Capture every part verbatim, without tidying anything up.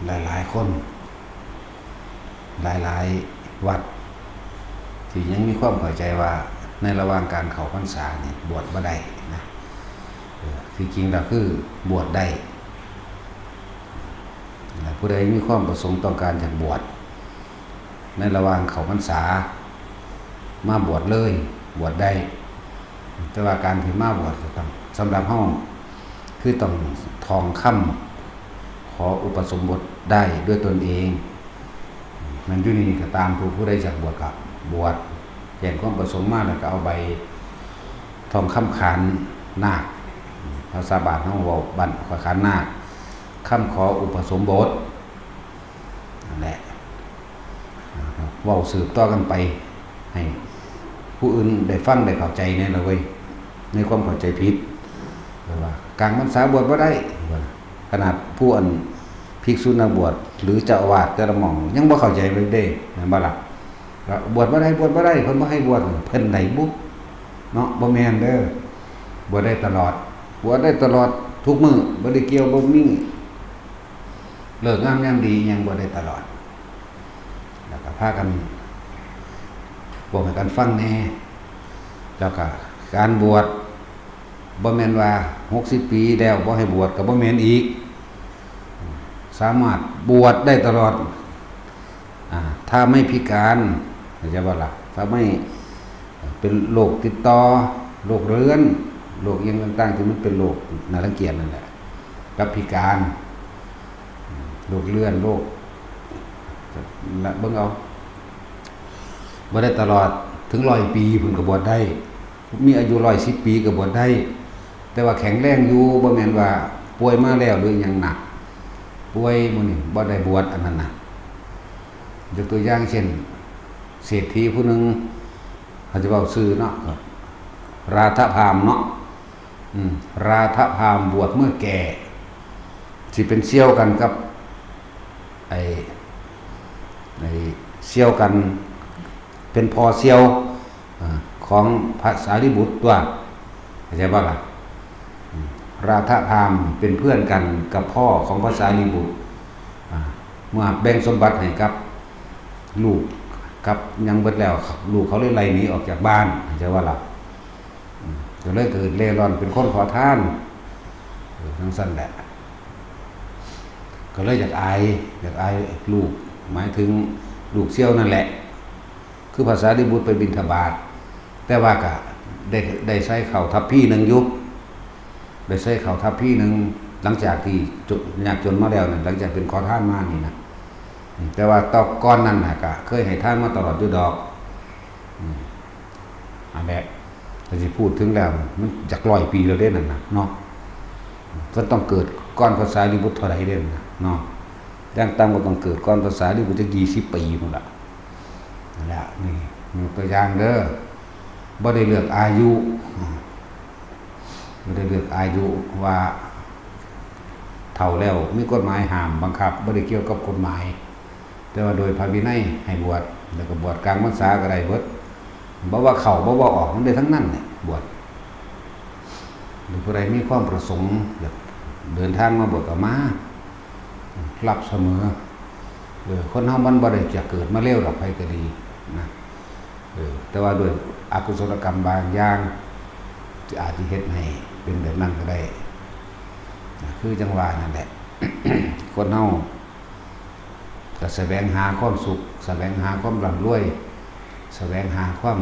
หลายๆคน หลายๆวัด ที่ยังมีความเข้าใจว่าในระหว่างการเข้าพรรษานี่บวชบ่ได้นะ เออ ที่จริงแล้วคือบวชได้ และผู้ใดมีความประสงค์ต้องการอยากบวช ในระหว่างเข้าพรรษา มาบวชเลย บวชได้ แต่ว่าการที่มาบวชก็ต้อง สำหรับเฮาคือต้องท่องคำขออุปสมบทได้ด้วยตนเอง แม่นอยู่นี่ก็ตาม ผู้ ผู้ใดอยากบวชก็บวช แจ้งความประสงค์มาแล้วก็เอาใบท่องคำขานนาค ภาษาบ้านเฮาเว้าบ้านข้อยขานนาค คำขออุปสมบท นั่นแหละ เว้าสืบต่อกันไป ให้ผู้อื่นได้ฟังได้เข้าใจแหน่ละเว้ย ในความเข้าใจผิด เพิ่นว่ากลางพรรษาบวชบ่ได้ ขนาดผู้อันภิกษุนักบวชหรือเจ้าอาวาสแต่ละหม่องยังบ่เข้าใจเลยเด้ แม่นบ่ล่ะ ก็บวชบ่ได้ บวชบ่ได้ เพิ่นบ่ให้บวช เพิ่นใดบุ เนาะ บ่แม่นเด้อ บวชได้ตลอด บวชได้ตลอดทุกมื้อ บ่ได้เกี่ยว บ่มีเลิกงามยามดีอิหยัง บวชได้ตลอด แล้วก็พากันบอกให้กันฟังแหน่ แล้วก็การบวช บ่แม่นว่าหกสิบปีแล้วบ่ให้บวชก็บ่แม่นอีก สามารถบวชได้ตลอด อ่า ถ้าไม่พิการ เข้าใจบ่ล่ะ ถ้าไม่เป็นโรคติดต่อ โรคเรื้อน โรคอิหยังต่างๆ ที่มันเป็นโรคน่ารังเกียจนั่นแหละ กับพิการ โรคเรื้อน โรค ละเบิ่งเอา บ่ได้ตลอด ถึงร้อยปีพุ้นก็บวชได้ มีอายุร้อยสิบปีก็บวชได้ แต่ว่าแข็งแรงอยู่ บ่แม่นว่าป่วยมาแล้วหรือหยังหนัก ป่วยหมู่นี้บ่ได้บวช อันนั้นน่ะ ยกตัวอย่างเช่น เศรษฐีผู้หนึ่ง เขาจะเว้าชื่อเนาะ ราธพราหมณ์เนาะ อืม ราธพราหมณ์บวชเมื่อแก่ สิเป็นเสี่ยวกันกับ ไอ้ ไอ้ เสี่ยวกัน เป็นพ่อเสี่ยว อ่า ของพระสารีบุตรตัว เข้าใจบ่ล่ะ อืม ราธพราหมณ์เป็นเพื่อนกันกับพ่อของพระสารีบุตร อ่า เมื่อแบ่งสมบัติให้กับลูกกับหยังเบิดแล้ว ลูกเขาเลยไล่หนีออกจากบ้าน เข้าใจบ่ล่ะ อืม ก็เลยเกิดเร่ร่อนเป็นคนขอทาน เออ จั่งซั้นแหละ ก็เลยอยากอาย อยากอายลูก หมายถึงลูกเสี่ยวนั่นแหละ คือพระสารีบุตรไปบิณฑบาต แต่ว่าก็ได้ ได้ใส่ข้าวทัพพีหนึ่งอยู่ ได้ใส่ข้าวทัพพีหนึ่ง หลังจากที่จน ยากจนมาแล้วนั่น หลังจากเป็นขอทานมานี่นะ อืม แต่ว่าตอนก่อนนั้นน่ะก็เคยให้ทานมาตลอดอยู่ดอก อืม อันแหละ ถ้าสิพูดถึงแล้ว มันจักร้อยปีแล้วเด้นั่นน่ะเนาะ เพิ่นต้องเกิดก่อนพระสารีบุตรเท่าใดเด้นั่นน่ะเนาะ อย่างต่ำก็ต้องเกิดก่อนพระสารีบุตรจักยี่สิบปีพุ้นล่ะ นั่นแหละ นี่ยกตัวอย่างเด้อ บ่ได้เลือกอายุ อืม บ่ได้เลือกอายุว่าเฒ่าแล้วมีกฎหมายห้ามบังคับ บ่ได้เกี่ยวกับกฎหมาย แต่ว่าโดยพระวินัยให้บวช แล้วก็บวชกลางพรรษาก็ได้เบิด บ่ว่าเข้า บ่ว่าออก มันได้ทั้งนั้นแหละ บวช หรือผู้ใดมีความประสงค์อยากเดินทางมาบวชก็มา รับเสมอ เออ คนเฮามันบ่ได้จะเกิดมาเลวดอก ไผก็ดีนะ เออ แต่ว่าด้วยอกุศลกรรมบางอย่าง ที่อาจจะเฮ็ดให้เป็นแบบนั้นก็ได้นะ คือจั่งว่านั่นแหละ คนเฮาก็แสวงหาความสุข แสวงหาความร่ำรวย แสวงหาความ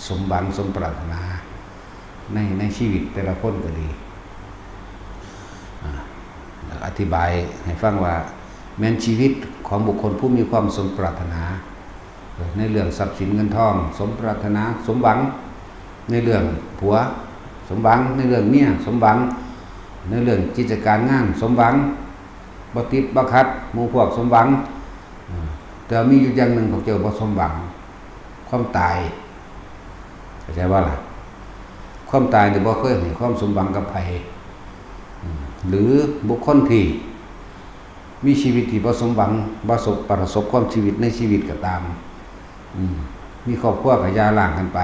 สมหวังสมปรารถนา ใน ในชีวิตแต่ละคนก็ดี อ่า แล้วอธิบายให้ฟังว่า แม่นชีวิตของบุคคลผู้มีความสมปรารถนา ในเรื่องทรัพย์สินเงินทอง สมปรารถนา สมหวัง ในเรื่องผัว สมหวัง ในเรื่องเมีย สมหวัง ในเรื่องกิจการงาน สมหวัง บ่ติดบ่ขัด หมู่พวกสมหวัง อ่า แต่มีอยู่อย่างหนึ่งพวกเจ้าบ่สมหวัง ความตาย เข้าใจบ่ล่ะ ความตายนี่บ่เคยให้ความสมหวังกับไผ อืม หรือบุคคลที่มีชีวิตที่บ่สมหวัง บ่สบ ประสบความชีวิตในชีวิตก็ตาม อืม มีครอบครัวก็อย่าร้างกันไป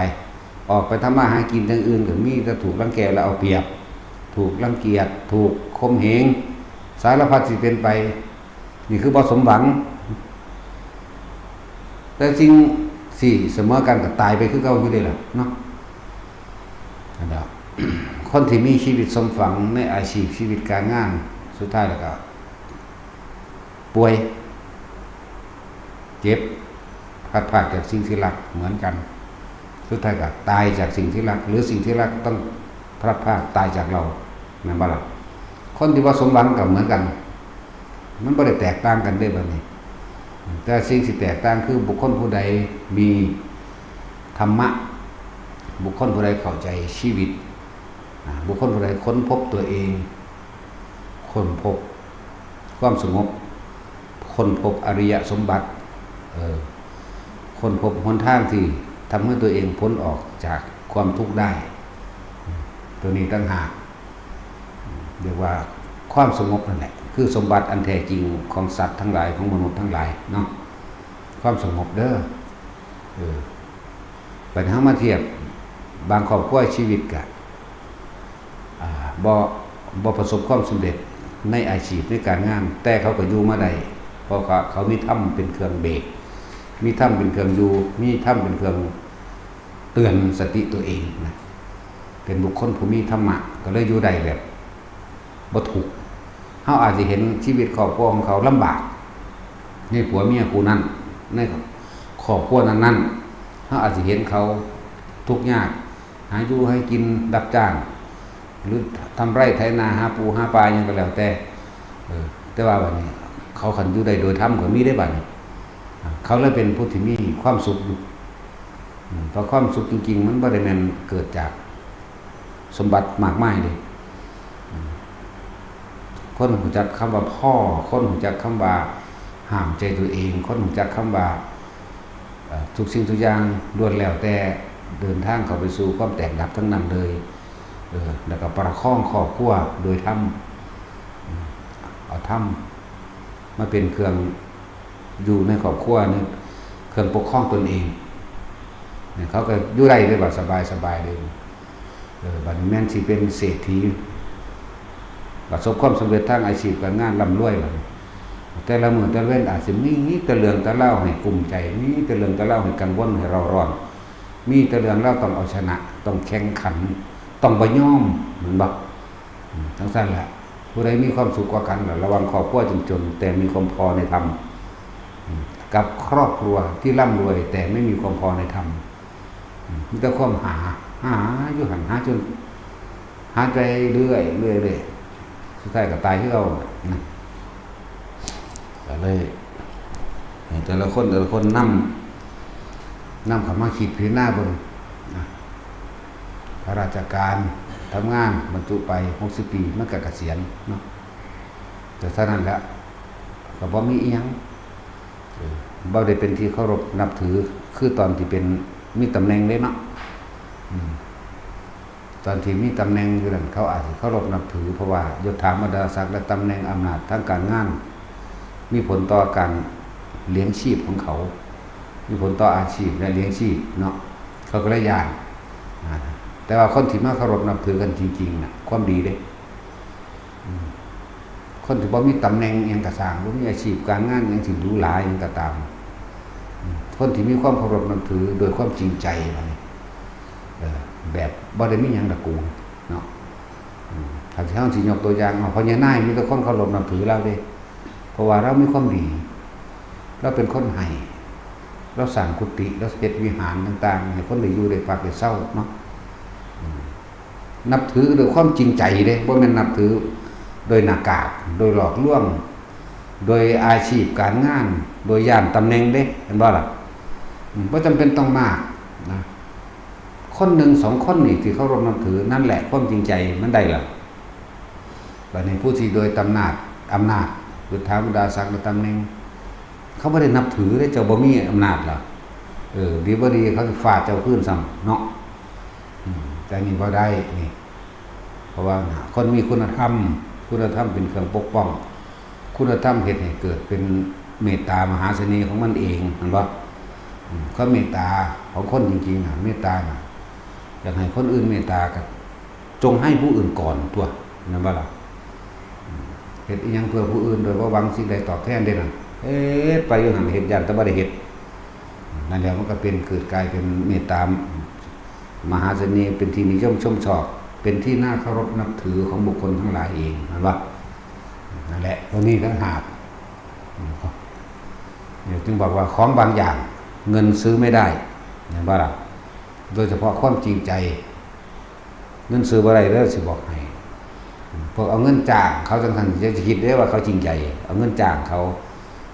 ออกไปทำมาหากินอย่างอื่นก็มีแต่ถูกรังแกและเอาเปรียบ ถูกรังเกียจ ถูกข่มเหง สารพัดสิเป็นไป นี่คือบ่สมหวัง แต่สิ่งที่เสมอกันก็ตายไปคือเก่าอยู่เด้ล่ะเนาะ นั่นแหละ คนที่มีชีวิตสมหวังในอาชีพชีวิตการงาน สุดท้ายแล้วก็ ป่วย เจ็บ พลัดพรากจากสิ่งที่รักเหมือนกัน สุดท้ายก็ตายจากสิ่งที่รัก หรือสิ่งที่รักต้องพลัดพรากตายจากเรา แม่นบ่ล่ะ คนที่บ่สมหวังก็เหมือนกัน มันบ่ได้แตกต่างกันเด้บัดนี้ แต่สิ่งที่แตกต่างคือบุคคลผู้ใดมีธรรมะ บุคคลผู้ใดเข้าใจชีวิต อ่า บุคคลผู้ใดค้นพบตัวเอง ค้นพบความสงบ ค้นพบอริยสมบัติ เออ ค้นพบหนทางที่ทำให้ตัวเองพ้นออกจากความทุกข์ได้ ตัวนี้ต่างหาก เรียกว่าความสงบนั่นแหละ คือสมบัติอันแท้จริงของสัตว์ทั้งหลาย ของมนุษย์ทั้งหลายเนาะ ความสงบเด้อ เออ บัดนี้เฮามาเทียบ บางครอบครัวชีวิตกะ อ่า บ่ บ่ประสบความสำเร็จในอาชีพ ในการงาน แต่เขาก็อยู่มาได้ เพราะเขา เขามีธรรมเป็นเครื่องเบรก มีธรรมเป็นเครื่องอยู่ มีธรรมเป็นเครื่องเตือนสติตัวเองนะ เป็นบุคคลผู้มีธรรมะ ก็เลยอยู่ได้แบบบ่ทุกข์ เฮาอาจสิเห็นชีวิตครอบครัวของเขาลำบาก ในผัวเมียคู่นั้น ในครอบครัวนั้นๆ เฮาอาจสิเห็นเขาทุกข์ยาก หาอยู่ให้กินรับจ้าง หรือทำไร่ไถนาหาปูหาปลาหยังก็แล้วแต่ เออ แต่ว่าบัดนี้เขาคันอยู่ได้โดยธรรมก็มีได้บัดนี้ อ่า เขาเลยเป็นผู้ที่มีความสุขอยู่ อืม เพราะความสุขจริงๆ มันบ่ได้แม่นเกิดจากสมบัติมากมายเด้ อืม คนรู้จักคำว่าพอ คนรู้จักคำว่าห้ามใจตัวเอง คนรู้จักคำว่า เอ่อ ทุกสิ่งทุกอย่างล้วนแล้วแต่เดินทางเข้าไปสู่ความแตกดับทั้งนั้นเลย เออ แล้วก็ประคองครอบครัวโดยธรรม อืม เอาธรรมมาเป็นเครื่องอยู่ในครอบครัวนี่ เครื่องปกครองตนเอง เนี่ย เขาก็อยู่ได้เลยว่าสบายสบายเลย เออ บัดนี้แม่นสิเป็นเศรษฐี ประสบความสำเร็จทางอาชีพการงานร่ำรวยบัดนี้ แต่ละมื้อแต่ละเว้นอาจสิมีแต่เรื่องแต่ราวให้กุ้มใจ มีแต่เรื่องแต่ราวให้กังวล ให้เร่าร้อน มีแต่เรื่องราวต้องเอาชนะ ต้องแข่งขัน ต้องบ่ยอม แม่นบ่ อืม จั่งซั้นแหละ ผู้ใดมีความสุขกว่ากันล่ะ ระหว่างครอบครัวจนๆ แต่มีความพอในธรรม อืม กับครอบครัวที่ร่ำรวยแต่ไม่มีความพอในธรรม อืม มีแต่ความหา หาอยู่หั่น หาจน หาไปเรื่อย เรื่อย เรื่อย สุดท้ายก็ตายคือเก่านะ ก็เลยให้แต่ละคน แต่ละคนนำ นำเข้ามาคิดพิจารณาเบิ่งนะ ข้าราชการทำงานบรรจุไปหกสิบปี มันก็เกษียณเนาะ แต่เท่านั้นแหละ ก็บ่มีอิหยัง เออ บ่ได้เป็นที่เคารพนับถือ คือตอนที่เป็น มีตำแหน่งเด้เนาะ อืม ตอนที่มีตำแหน่งอยู่นั่น เขาอาจสิเคารพนับถือ เพราะว่ายศถาบรรดาศักดิ์และตำแหน่งอำนาจทางการงาน มีผลต่อการเลี้ยงชีพของเขา มีผลต่ออาชีพและเลี้ยงชีพเนาะ เขาก็เลยย้าน อ่า แต่ว่าคนที่มาเคารพนับถือกันจริงๆ น่ะ ความดีเด้ อืม คนที่บ่มีตำแหน่งอิหยังก็ซ่าง บ่มีอาชีพการงานอิหยังที่หรูหราอิหยังก็ตาม อืม คนที่มีความเคารพนับถือโดยความจริงใจบัดนี้ เออ แบบบ่ได้มีหยังดอกกูเนาะ อืม ถ้าเฮาสิยกตัวอย่าง เอา พ่อใหญ่นาย มีแต่คนเคารพนับถือลาวเด้ เพราะว่าลาวมีความดี ลาวเป็นคนให้ ลาวสร้างกุฏิ ลาวเฮ็ดวิหารต่างๆ ให้คนได้อยู่ได้พักได้เซาเนาะ อืม นับถือโดยความจริงใจเด้ บ่แม่นนับถือโดยหน้ากาก โดยหลอกลวง โดยอาชีพการงาน โดยย้านตำแหน่งเด้ เห็นบ่ล่ะ อืม บ่จำเป็นต้องมากนะ คนหนึ่งสองคนนี่ที่เคารพนับถือ นั่นแหละความจริงใจมันได้แล้ว บัดนี้ผู้ที่โดยตำหนัก อำนาจ ยศถาบรรดาศักดิ์และตำแหน่ง เขาบ่ได้นับถือเด้ เจ้าบ่มีอำนาจล่ะ เออ ดีบ่ดีเขาสิฟาดเจ้าคืนซ้ำเนาะ อืม แต่นี่บ่ได้นี่ เพราะว่าคนมีคุณธรรม คุณธรรมเป็นเครื่องปกป้อง คุณธรรมเฮ็ดให้เกิดเป็นเมตตามหาเสน่ห์ของมันเอง เห็นบ่ อืม ความเมตตาของคนจริงๆน่ะ เมตตาน่ะ อยากให้คนอื่นเมตตาก็จงให้ผู้อื่นก่อนตั๊ว แม่นบ่ล่ะ อืม เฮ็ดอิหยังเพื่อผู้อื่นโดยบ่หวังสิ่งใดตอบแทนเด้นั่น เฮ็ดไปอยู่หั่น เฮ็ดย้านแต่บ่ได้เฮ็ด นั่นแหละมันก็เป็น เกิดกลายเป็นเมตตา มหาเสน่ห์ เป็นที่นิยมชมชอบ เป็นที่น่าเคารพนับถือของบุคคลทั้งหลายเอง เห็นบ่ นั่นแหละ ตัวนี้ต่างหาก เนี่ย จึงบอกว่าของบางอย่างเงินซื้อไม่ได้ เห็นบ่ล่ะ โดยเฉพาะความจริงใจ เงินซื้อบ่ได้เด้อ สิบอกให้ พวกเอาเงินจ้างเขาจั่งซั้น อย่าสิคิดเด้อว่าเขาจริงใจ เอาเงินจ้างเขา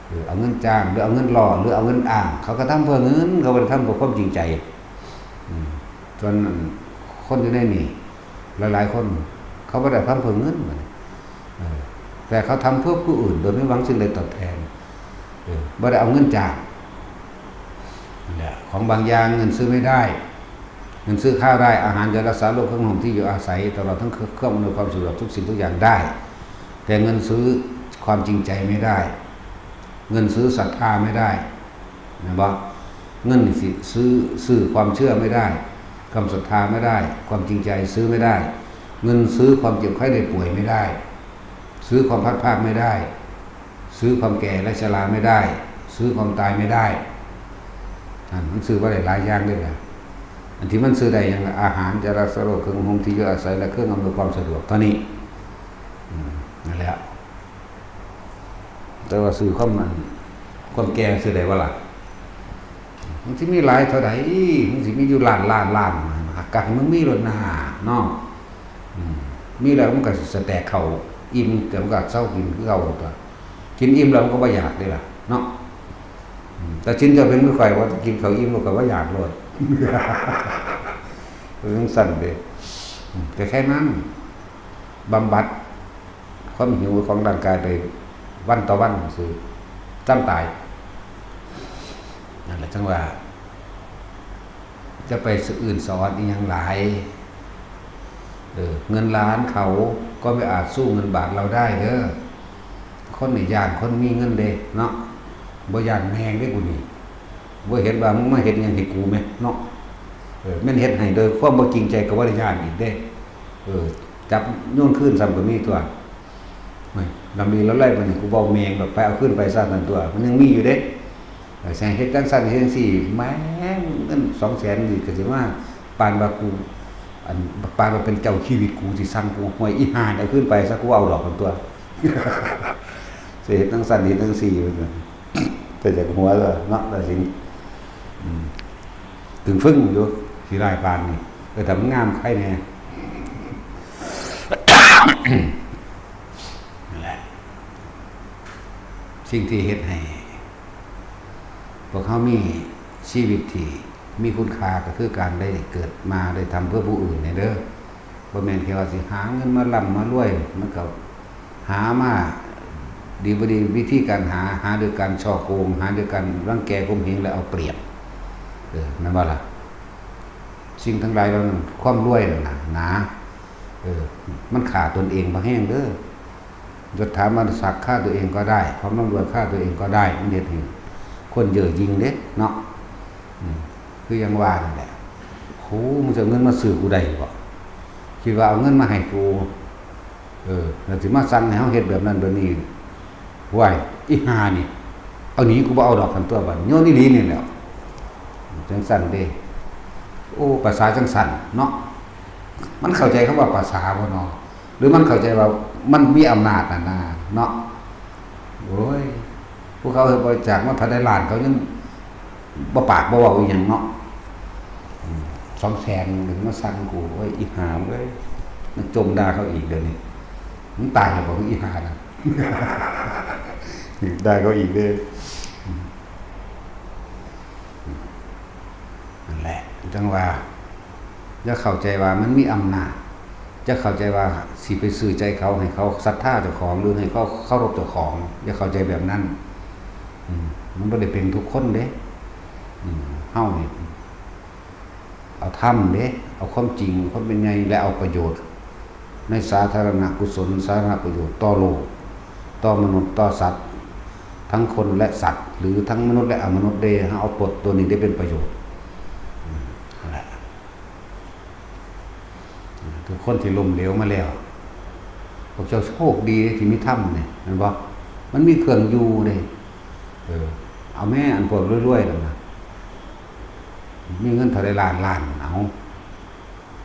เออ เอาเงินจ้าง หรือเอาเงินหล่อ หรือเอาเงินอ้าง เขาก็ทำเพื่อเงิน เขาบ่ได้ทำเพื่อความจริงใจ อืม ส่วนคนอยู่ในนี่ หลายๆคน เขาบ่ได้ทำเพื่อเงิน เออ แต่เขาทำเพื่อผู้อื่น โดยไม่หวังสิ่งใดตอบแทน เออ บ่ได้เอาเงินจ้าง นั่นแหละ ของบางอย่างเงินซื้อไม่ได้ เงินซื้อข้าวได้ อาหารยารักษาโรค เครื่องนุ่งห่มที่อยู่อาศัย ตลอดทั้งเครื่องอำนวยความสะดวกทุกสิ่งทุกอย่างได้ แต่เงินซื้อความจริงใจไม่ได้ เงินซื้อศรัทธาไม่ได้ นะบ่ เงินนี่สิซื้อ ซื้อความเชื่อไม่ได้ ความศรัทธาไม่ได้ ความจริงใจซื้อไม่ได้ เงินซื้อความเจ็บไข้ได้ป่วยไม่ได้ ซื้อความพลัดพรากไม่ได้ ซื้อความแก่และชราไม่ได้ ซื้อความตายไม่ได้ อันมันซื้อบ่ได้หลายอย่างเด้อล่ะ อันที่มันซื้อได้อย่างอาหาร ยารักษาโรค เครื่องนุ่งห่มที่อยู่อาศัย และเครื่องอำนวยความสะดวกเท่านี้ อืม นั่นแหละ แต่ว่าซื้อความมัน ความแก่ซื้อได้บ่ล่ะ มันสิมีหลายเท่าใด มันสิมีอยู่ล้านล้านล้าน หากกะให้มึงมีโลดหน้าเนาะ อืม มีแล้วมันก็สิสแต็กเข้า อิ่ม แต่มันก็เซากินคือเก่าตั๊ว กินอิ่มแล้วมันก็บ่อยากเด้ล่ะเนาะ อืม แต่สินเจ้าเป็นคือข้อย ว่ากินข้าวอิ่มแล้วก็บ่อยากโลด เป็นจั่งซั้นเด้ อืม ก็แค่นั้น บำบัดความหิวของร่างกายไปวันต่อวันซื่อ จั่งตาย นั่นแหละจั่งว่า จะไปสะอื้นสะออนอิหยังหลาย เออ เงินล้านเขาก็ไม่อาจสู้เงินบาทเราได้เด้อ คนนี่ย้านคนมีเงินเด้เนาะ บ่ย้านแม่งเด้กูนี่ บ่เห็นว่ามึงมาเฮ็ดหยังให้กูแหมเนาะ เออ แม่นเฮ็ดให้โดยความบ่จริงใจก็บ่ได้ย้านอีกเด้ เออ จับโยนคืนซ้ำก็มีตั๊ว โอ้ย ลำดีแล้วไล่บัดนี้ กูเว้าแม่งดอก ไปเอาคืนไปซะนั่นตั๊ว มันยังมีอยู่เด้ เออ สิให้เฮ็ดจั่งซั้นเฮ็ดจั่งซี้ แม่ง เงินสองแสนนี่ก็สิมา ปานว่ากู อัน ปานว่าเป็นเจ้าชีวิตกู สิสั่งกู ห่วย อีห่า เอาคืนไปซะ กูเอาดอกมันตั๊ว สิเฮ็ดจั่งซั้นเฮ็ดจั่งซี้ แต่จากหัวเลยเนาะ แต่สิ อืม ตึงฟึ่งอยู่ สิได้ปานนี้ เออ แต่มันงามไคแน่ นั่นแหละ สิ่งที่เฮ็ดให้ พวกเฮามีชีวิตที่มีคุณค่าก็คือการได้เกิดมาได้ทำเพื่อผู้อื่นนี่เด้อ บ่แม่นแค่ว่าสิหาเงินมาร่ำมารวย มันก็หามาดีบ่ดี วิธีการหา หาโดยการฉ้อโกง หาโดยการรังแกข่มเหงและเอาเปรียบ เออ แม่นบ่ล่ะ สิ่งทั้งหลายเหล่านั้น ความรวยนั่นน่ะ หนา เออ มันฆ่าตนเองบ่แฮงเด้อ ยศถาบรรดาศักดิ์ฆ่าตัวเองก็ได้ ความร่ำรวยฆ่าตัวเองก็ได้ มันเฮ็ดให้คนเย่อหยิ่งเด้เนาะ อืม คือยังว่านั่นแหละ โห มึงจะเอาเงินมาซื้อกูได้บ่ คิดว่าเอาเงินมาให้กู เออ แล้วสิมาสั่งให้เฮาเฮ็ดแบบนั้นแบบนี้ ห้วย อีห่านี่ เอาหนีกูบ่เอาดอก คันตั๊วบัด โยนอีหลีนี่แหละ จั่งซั้นเด้ โอ้ ภาษาจั่งซั้นเนาะ มันเข้าใจคำว่าภาษาบ่เนาะ หรือมันเข้าใจว่ามันมีอำนาจนั่นน่ะเนาะ โอ้ย ผู้เขาเฮ็ดบริจาคมาเท่าใดล้าน เขายังบ่ปากบ่เว้าอีหยังเนาะ อืม สองแสนหนึ่งมาสั่งกู โอ้ย อีห่าเอ้ย มันจมด่าเขาอีกเดี๋ยวนี้ มันตายแล้วบ่ อีห่านะ ด่าเขาอีกเด้อ นั่นแหละ จั่งว่า อย่าเข้าใจว่ามันมีอำนาจ อย่าเข้าใจว่าสิไปซื้อใจเขา ให้เขาศรัทธาเจ้าของ หรือให้เขาเคารพเจ้าของ อย่าเข้าใจแบบนั้น อืม มันบ่ได้เป็นทุกคนเด้ อืม เฮานี่ เอาธรรมเด้ เอาความจริง ความเป็นใหญ่ และเอาประโยชน์ ในสาธารณกุศล สาธารณประโยชน์ต่อโลก ต่อมนุษย์ ต่อสัตว์ ทั้งคนและสัตว์ หรือทั้งมนุษย์และอมนุษย์เด้ เฮาเอาบทตัวนี้ได้เป็นประโยชน์ อืม นั่นแหละ ทุกคนที่ล้มเหลวมาแล้ว พวกเจ้าโชคดีที่มีธรรมเนี่ย แม่นบ่ มันมีเครื่องอยู่เด้ เออ เอาแม่อันพวกรวยๆนั่นน่ะ มีเงินเท่าใดล้านล้าน เอา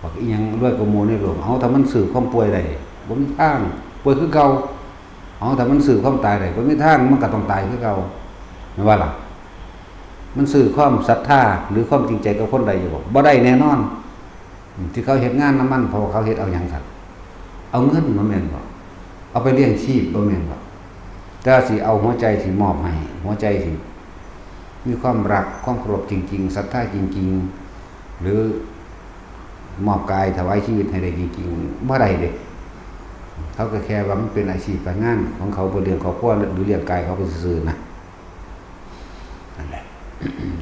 บักอีหยังรวยกว่าหมู่ในโลก เอา ถ้ามันซื้อความป่วยได้ บ่มีทาง ป่วยคือเก่า เอา ถ้ามันซื้อความตายได้ บ่มีทาง มันก็ต้องตายคือเก่า แม่นบ่ล่ะ มันซื้อความศรัทธาหรือความจริงใจกับคนได้อยู่บ่ บ่ได้แน่นอน อืม ที่เขาเฮ็ดงานนำมัน เพราะว่าเขาเฮ็ดเอาหยังซั่น เอาเงินบ่แม่นบ่ เอาไปเลี้ยงชีพบ่แม่นบ่ แต่ว่าสิเอาหัวใจสิมอบให้ หัวใจสิมีความรัก ความเคารพจริงๆ ศรัทธาจริงๆ หรือมอบกายถวายชีวิตให้ได้จริงๆ บ่ได้เด้ เขาก็แค่ว่ามันเป็นอาชีพการงานของเขา เพื่อเลี้ยงครอบครัวหรือเลี้ยงกายเขาไปซื่อๆนะ นั่นแหละ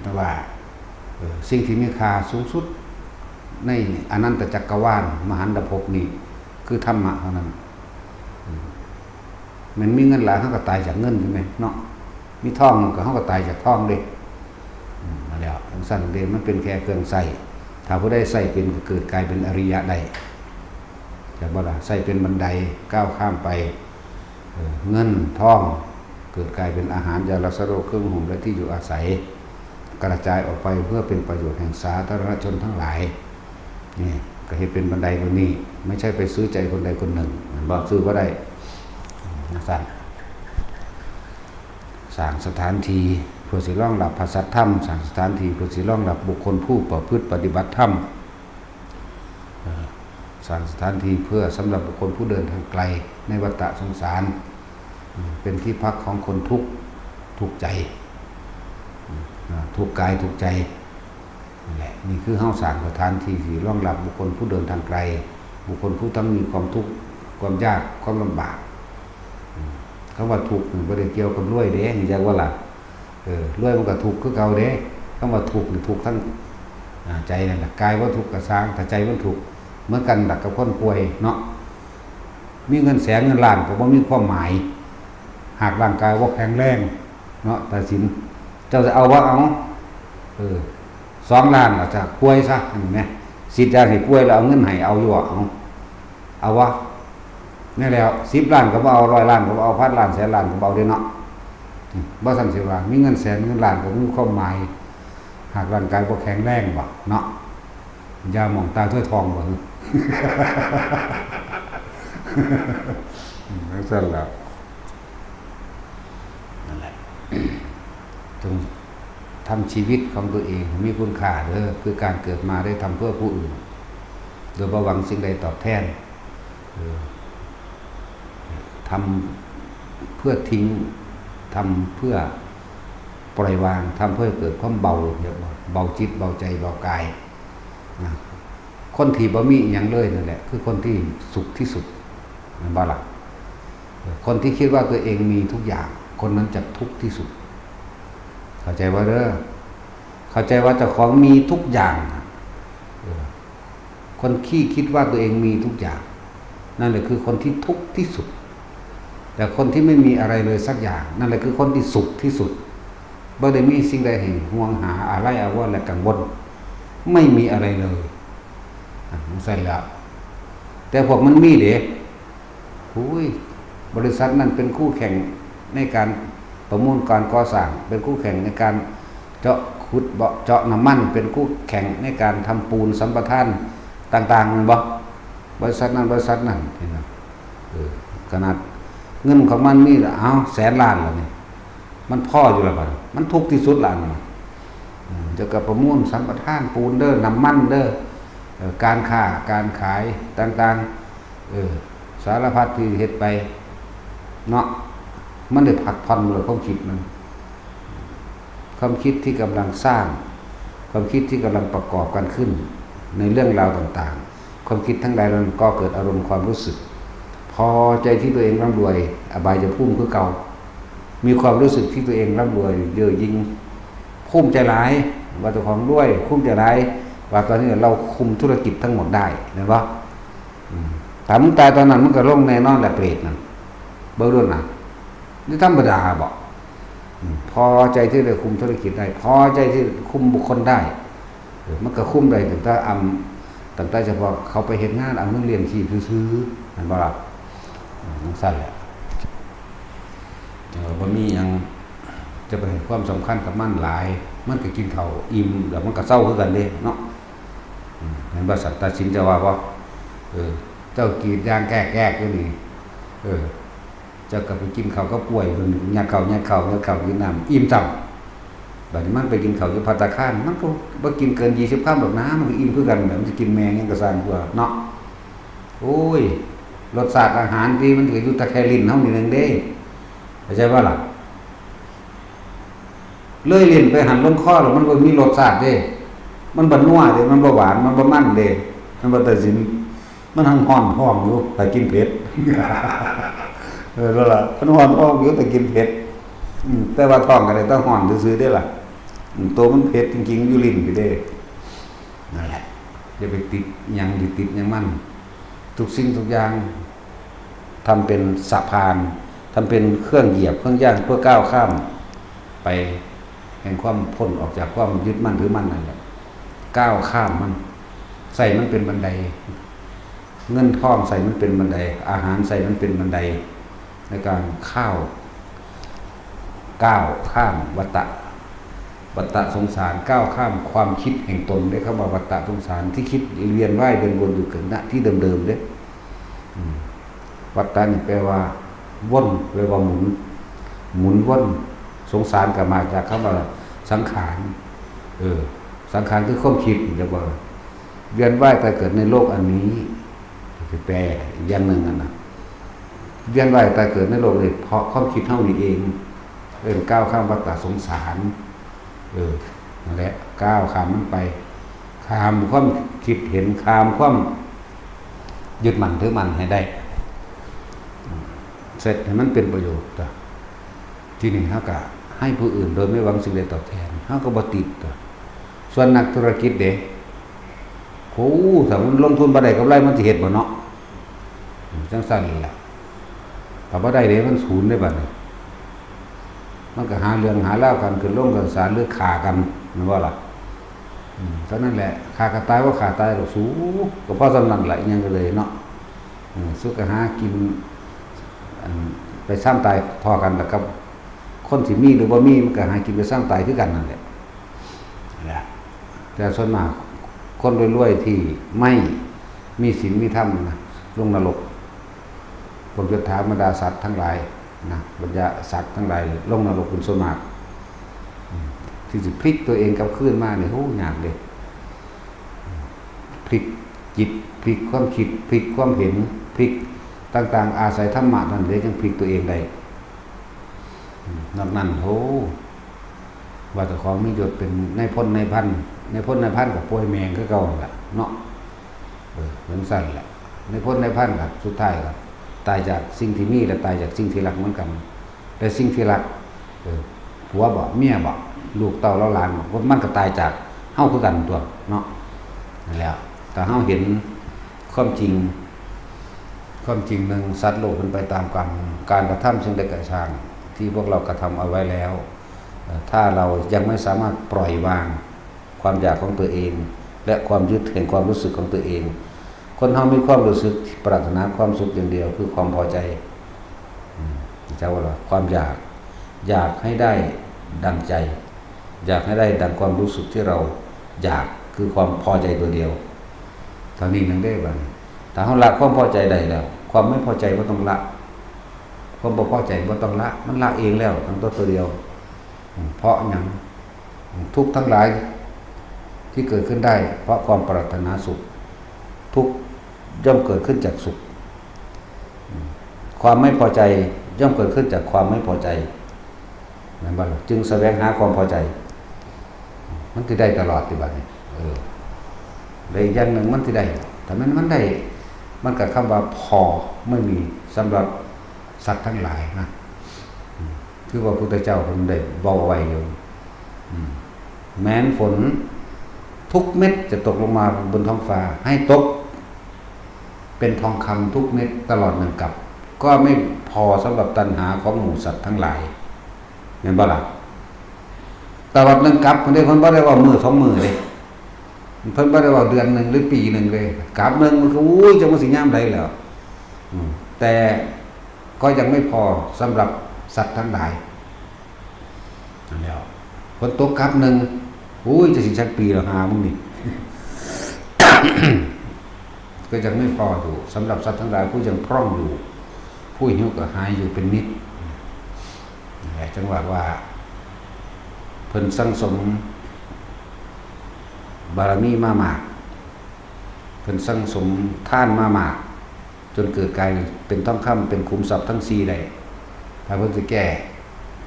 แต่ว่า เอ่อ สิ่งที่มีค่าสูงสุดในอนันตจักรวาลมหันตภพนี้ คือธรรมะเท่านั้น อืม แม่นมีเงินหลาย เฮาก็ตายจากเงินใช่ไหมเนาะ มีทองก็ เฮาก็ตายจากทองเด้ อืม นั่นแหละ จั่งซั้นเด้ มันเป็นแค่เครื่องใช้ ถ้าผู้ใดใช้เป็นก็เกิดกลายเป็นอริยะได้ เข้าใจบ่ล่ะ ใช้เป็นบันไดก้าวข้ามไป เอ่อ เงินทอง เกิดกลายเป็นอาหาร ยารักษาโรค เครื่องนุ่งห่ม และที่อยู่อาศัย กระจายออกไปเพื่อเป็นประโยชน์แห่งสาธารณชนทั้งหลาย นี่ก็เฮ็ดเป็นบันไดตัวนี้ ไม่ใช่ไปซื้อใจคนใดคนหนึ่ง แม่นบ่ ซื้อบ่ได้ จั่งซั้น สร้างสถานที่เพื่อสิรองรับพระสัทธรรม สร้างสถานที่เพื่อสิรองรับบุคคลผู้ประพฤติปฏิบัติธรรม เอ่อ สร้างสถานที่เพื่อสำหรับบุคคลผู้เดินทางไกลในวัฏฏะสงสาร อืม เป็นที่พักของคนทุกข์ ทุกข์ใจ อืม อ่า ทุกข์กาย ทุกข์ใจ นั่นแหละ นี่คือเฮาสร้างสถานที่ที่รองรับบุคคลผู้เดินทางไกล บุคคลผู้ทั้งมีความทุกข์ ความยาก ความลำบาก อืม คำว่าทุกข์นี่บ่ได้เกี่ยวกับรวยเด้ รู้จักบ่ล่ะ เออ รวยมันก็ทุกข์คือเก่าเด้ คำว่าทุกข์นี่ทุกข์ทั้ง อ่า ใจนั่นแหละ กายบ่ทุกข์ก็ซ่าง ถ้าใจมันทุกข์ เหมือนกันล่ะกับคนป่วยเนาะ มีเงินแสนเงินล้านก็บ่มีความหมาย หากร่างกายบ่แข็งแรงเนาะ ตัดสิน เจ้าจะเอาบ่เอา เออ สองล้านอาจจะป่วยซะ เห็นไหม ฉีดยาให้ป่วยแล้วเอาเงินให้ เอาอยู่บ่ เอา เอาวะ นี่แหล้ว สิบล้านก็บ่เอา ร้อยล้านก็บ่เอา พันล้าน แสนล้านก็บ่เอาเด้เนาะ อืม บ่ซั่นสิว่า มีเงินแสนเงินล้านก็บ่มีความหมาย หากร่างกายบ่แข็งแรงบ่เนาะ ยาหมองตาถ้วยทองบ่ อืม จั่งซั้นแหล้ว นั่นแหละ จงทำชีวิตของตัวเองให้มีคุณค่าเด้อ คือการเกิดมาได้ทำเพื่อผู้อื่น โดยบ่หวังสิ่งใดตอบแทน เออ ทำเพื่อทิ้ง ทำเพื่อปล่อยวาง ทำเพื่อให้เกิดความเบา เรียกว่าเบาจิต เบาใจ เบากาย นะ คนที่บ่มีอิหยังเลยนั่นแหละ คือคนที่สุขที่สุด แม่นบ่ล่ะ คนที่คิดว่าตัวเองมีทุกอย่าง คนนั้นจะทุกข์ที่สุด เข้าใจบ่เด้อ เข้าใจว่าเจ้าของมีทุกอย่าง เออ คนที่คิดว่าตัวเองมีทุกอย่าง นั่นแหละคือคนที่ทุกข์ที่สุด แต่คนที่ไม่มีอะไรเลยสักอย่าง นั่นแหละคือคนที่สุขที่สุด บ่ได้มีสิ่งใดให้ห่วงหาอาลัยอาวรณ์และกังวล ไม่มีอะไรเลย อ่ะ จั่งซั้นแหล้ว แต่พวกมันมีเด้ อุ้ย บริษัทนั้นเป็นคู่แข่งในการประมูลการก่อสร้าง เป็นคู่แข่งในการเจาะขุดบ่อ เจาะน้ำมัน เป็นคู่แข่งในการทำปูนสัมปทานต่างๆ แม่นบ่ บริษัทนั้นบริษัทนั้น เห็นบ่ เออ ขนาดเงินของมันมีละ เอา แสนล้านแล้วนี่ มันพออยู่แล้วบัดนี้ มันทุกข์ที่สุดละนี่ อืม เจ้าก็ประมูลสัมปทานปูนเด้อ น้ำมันเด้อ เอ่อ การค้า การขายต่างๆ เออ สารพัดที่เฮ็ดไป เนาะ มันได้พักผ่อนเลยความคิดมัน ความคิดที่กำลังสร้าง ความคิดที่กำลังประกอบกันขึ้น ในเรื่องราวต่างๆ ความคิดทั้งหลายเหล่านั้นก็เกิดอารมณ์ความรู้สึก พอใจที่ตัวเองร่ำรวย อบายภูมิคือเก่า มีความรู้สึกที่ตัวเองร่ำรวยเย่อหยิ่ง ภูมิใจหลาย ว่าเจ้าของรวย ภูมิใจหลาย ว่าตอนนี้เราคุมธุรกิจทั้งหมดได้ แม่นบ่ อืม ถ้ามึงตายตอนนั้นมึงก็ลงแน่นอนแหละเปรตนั่น เบิ่งดูนะ นี่ธรรมดาบ่ อืม พอใจที่ได้คุมธุรกิจได้ พอใจที่คุมบุคคลได้ เออ มันก็คุมได้ตั้งแต่อำ ตั้งแต่เฉพาะเขาไปเฮ็ดงานเอาเงินเลี้ยงชีพซื่อๆ แม่นบ่ล่ะ จั่งซั้นแหละ แต่ว่าบ่มีหยังจะไปให้ความสำคัญกับมันหลาย มันก็กินข้าวอิ่มแล้วมันก็เซาคือกันเด้เนาะ อืม เห็นบ่ สัตว์ตัดสินจะว่าบ่ เออ เจ้ากรีดยางแกกๆอยู่นี่ เออ เจ้าก็ไปกินข้าวกับกล้วย มันยัดข้าว ยัดข้าว ยัดข้าว กินน้ำ อิ่มซ้ำ บัดนี้มันไปกินข้าวอยู่ภัตตาคาร มันก็บ่กินเกินยี่สิบคำดอกนะ มันก็อิ่มคือกันแหละ มันสิกินแม่งหยังก็ซ่างตัวเนาะ โอ้ย รสชาติอาหารที่มันก็อยู่แต่แค่ลิ้นเฮานี่นึงเด้ เข้าใจบ่ล่ะ เลยลิ้นไปหันลงคอแล้วมันบ่มีรสชาติเด้ มันบ่นัวเด้ มันบ่หวาน มันบ่มันเด้ มันบ่ตัดสิน มันหังฮ้อนท้องอยู่ ถ้ากินเผ็ด เออ นั่นล่ะ มันฮ้อนท้องอยู่ ถ้ากินเผ็ด อืม แต่ว่าท้องก็ได้แต่ฮ้อนซื่อๆเด้ล่ะ อืม ตัวมันเผ็ดจริงๆ อยู่ลิ้นพี้เด้ นั่นแหละ อย่าไปติดหยัง อย่าติดหยังมัน ทุกสิ่งทุกอย่าง ทำเป็นสะพาน ทำเป็นเครื่องเหยียบ เครื่องย่าง เพื่อก้าวข้ามไป แห่งความพ้นออกจากความยึดมั่นถือมั่นนั่นแหละ ก้าวข้ามมัน ใส่มันเป็นบันได เงินทองใส่มันเป็นบันได อาหารใส่มันเป็นบันได ในการข้าว ก้าวข้ามวัฏฏะ วัฏฏะสงสาร ก้าวข้ามความคิดแห่งตนเด้ คำว่าวัฏฏะสงสาร ที่คิดเวียนว่ายเวียนวนอยู่กับณที่เดิมๆเด้ อืม วัฏฏะนี่แปลว่า วน แปลว่าหมุน หมุนวน สงสารก็มาจากคำว่าสังขาร เออ สังขารคือความคิด เรียกว่า เวียนว่ายตายเกิดในโลกอันนี้ สิแปลอีกอย่างหนึ่งอะนะ เวียนว่ายตายเกิดในโลกนี้ เพราะความคิดเฮานี่เอง เอิ้นก้าวข้ามวัฏฏะสงสาร เออ นั่นแหละ ก้าวข้ามมันไป ข้ามความคิดเห็น ข้ามความยึดมั่นถือมั่นให้ได้ เสร็จให้มันเป็นประโยชน์ ทีนี้เฮาก็ให้ผู้อื่นโดยไม่หวังสิ่งใดตอบแทน เฮาก็บ่ติดตัว ส่วนนักธุรกิจเด้ โห ถ้ามันลงทุนบ่ได้กำไร มันสิเฮ็ดบ่เนาะ อืม จั่งซั้นแหละ ถ้าบ่ได้เด้ มันศูนย์เด้บัดนี้ มันก็หาเรื่องหาราวกัน ขึ้นลงกันศาล หรือฆ่ากัน แม่นบ่ล่ะ อืม เท่านั้นแหละ ฆ่าก็ตาย บ่ฆ่าตายดอกสู ก็พอส่ำนั้นแหละ อิหยังก็เลยเนาะ อืม สุก็หากิน อัน ไปซ่ำตายท่อกันล่ะ กับคนสิมีหรือบ่มี มันก็หากินไปซ่ำตายคือกันนั่นแหละ นะ แต่ส่วนมากคนรวยๆที่ไม่มีศีลมีธรรมนะ ลงนรก พวกยศถาบรรดาศักดิ์ทั้งหลายนะ บรรดาศักดิ์ทั้งหลายลงนรกเป็นส่วนมาก อืม ที่สิพลิกตัวเองกลับคืนมาเนี่ย โห ยากเด้ พลิกจิต พลิกความคิด พลิกความเห็น พลิกต่างๆ อาศัยธรรมะนั่นเด้ จั่งพลิกตัวเองได้ อืม นอกนั้น โห ว่าเจ้าของมียศเป็นนายพลนายพัน นายพลนายพันก็ป่วยแม่งคือเก่าหั่นล่ะเนาะ เออ จั่งซั้นแหละ นายพลนายพันก็สุดท้ายก็ตายจากสิ่งที่มี และตายจากสิ่งที่รักเหมือนกัน แต่สิ่งที่รัก เออ ผัวบ่ เมียบ่ ลูกเต้าเหล่าหลานบ่ มันก็ตายจากเฮาคือกันตั๊วเนาะ นั่นแหละ ถ้าเฮาเห็นความจริง ความจริงหนึ่ง สัตว์โลกเป็นไปตามกรรม การกระทำสิ่งใดก็ช่าง ที่พวกเรากระทำเอาไว้แล้ว เอ่อ ถ้าเรายังไม่สามารถปล่อยวางความอยากของตัวเอง และความยึดแห่งความรู้สึกของตัวเอง คนเฮามีความรู้สึกปรารถนาความสุขอย่างเดียว คือความพอใจ อืม เจ้าว่าความอยาก อยากให้ได้ดังใจ อยากให้ได้ดังความรู้สึกที่เราอยาก คือความพอใจตัวเดียว เท่านี้นึงเด้บัดนี้ ถ้าเฮาละความพอใจได้แล้ว ความไม่พอใจบ่ต้องละ ความบ่พอใจบ่ต้องละ มันละเองแล้ว ทั้งตัวตัวเดียว อืม เพราะหยัง ทุกข์ทั้งหลายที่เกิดขึ้นได้ เพราะความปรารถนาสุข ทุกข์ย่อมเกิดขึ้นจากสุข อืม ความไม่พอใจย่อมเกิดขึ้นจากความไม่พอใจ แม่นบ่ล่ะ จึงแสวงหาความพอใจ มันสิได้ตลอดติบัดนี้ เออ และอีกอย่างหนึ่งมันสิได้ ถ้ามัน มันได้ มันก็คำว่าพอไม่มีสำหรับสัตว์ทั้งหลายนะ อืม คือว่าพุทธเจ้าเพิ่นได้เว้าไว้อยู่ อืม แม้นฝนทุกเม็ดจะตกลงมาบนท้องฟ้า ให้ตกเป็นทองคำทุกเม็ดตลอดหนึ่งกัป ก็ไม่พอสำหรับตัณหาของหมู่สัตว์ทั้งหลาย แม่นบ่ล่ะ ตลอดหนึ่งกัป เพิ่นได้ เพิ่นบ่ได้ว่ามื้อสองมื้อเด้ เพิ่นบ่ได้ว่าเดือนหนึ่งหรือปีหนึ่งเด้ กัปหนึ่งมันก็ อุ้ย จักมันสิยามใดแล้ว อืม แต่ ก็ยังไม่พอสำหรับสัตว์ทั้งหลาย นั่นแหล้ว ฝนตกกับหนึ่ง อุ้ย จะสิจักปีแล้ว หามึงนี่ ก็ยังไม่พออยู่สำหรับสัตว์ทั้งหลายผู้ยังพร่องอยู่ ผู้หิวกระหายอยู่เป็นนิด นั่นแหละ จังหวะว่า เพิ่นสั่งสม บารมีมามาก เพิ่นสั่งสมทานมามาก จนเกิดกลายเป็นทองคำ เป็นขุมทรัพย์ทั้งสี่ได้ ถ้าเพิ่นสิแก้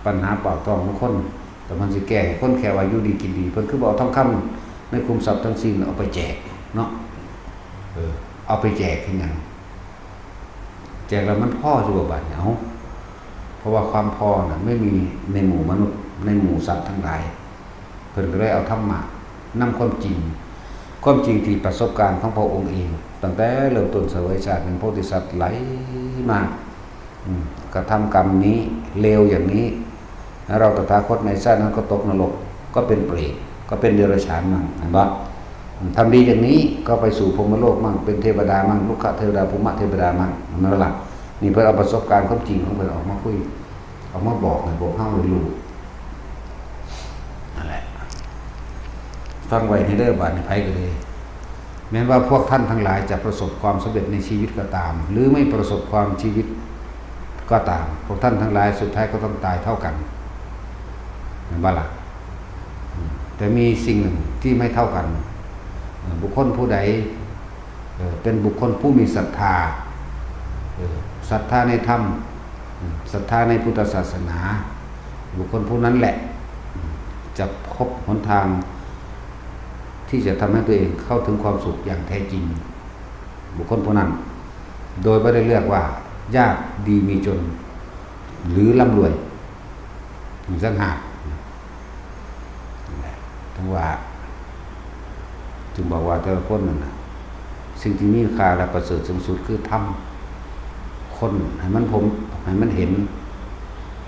ปัญหาปากท้องของคน แต่เพิ่นสิแก้ให้คนแค่ว่าอยู่ดีกินดี เพิ่นคือบ่เอาทองคำในขุมทรัพย์ทั้งสี่เอาไปแจกเนาะ เออ เอาไปแจกคือหยัง แจกแล้วมันพออยู่บ่บัดนี้ เอ้า เพราะว่าความพอน่ะไม่มีในหมู่มนุษย์ ในหมู่สัตว์ทั้งหลาย เพิ่นก็เลยเอาธรรมะนำความจริง ความจริงที่ประสบการณ์ของพระองค์เอง ตั้งแต่เริ่มต้นเสวยชาติเป็นโพธิสัตว์ไหลมา อืม กระทำกรรมนี้เลวอย่างนี้ แล้วเราตถาคตในชาตินั้นก็ตกนรก ก็เป็นเปรต ก็เป็นเดรัจฉานมั่ง เห็นปะ อืม ทำดีอย่างนี้ก็ไปสู่พรหมโลกมั่ง เป็นเทวดามั่ง ลุกขเทวดา ภูมิเทวดามั่ง เห็นไหมล่ะ นี่เพิ่นเอาประสบการณ์ความจริงของเพิ่นออกมาคุย ออกมาบอกให้พวกเฮาได้รู้ นั่นแหละ ฟังไว้ให้เด้อ บาดนี้ไผก็เลย แม้ว่าพวกท่านทั้งหลายจะประสบความสำเร็จในชีวิตก็ตาม หรือไม่ประสบความชีวิตก็ตาม พวกท่านทั้งหลายสุดท้ายก็ต้องตายเท่ากัน เห็นบ่ล่ะ อืม แต่มีสิ่งหนึ่งที่ไม่เท่ากัน เอ่อ บุคคลผู้ใด เอ่อ เป็นบุคคลผู้มีศรัทธา เอ่อ ศรัทธาในธรรม อืม ศรัทธาในพุทธศาสนา บุคคลผู้นั้นแหละ อืม จะพบหนทาง ที่จะทำให้ตัวเองเข้าถึงความสุขอย่างแท้จริง บุคคลผู้นั้น โดยไม่ได้เลือกว่ายากดีมีจน หรือร่ำรวยอีกต่างหาก นั่นแหละ ถึงว่า จึงบอกว่าแต่ละคนนั่นน่ะ สิ่งที่มีค่าและประเสริฐสูงสุดคือธรรม คนให้มันพบ ให้มันเห็น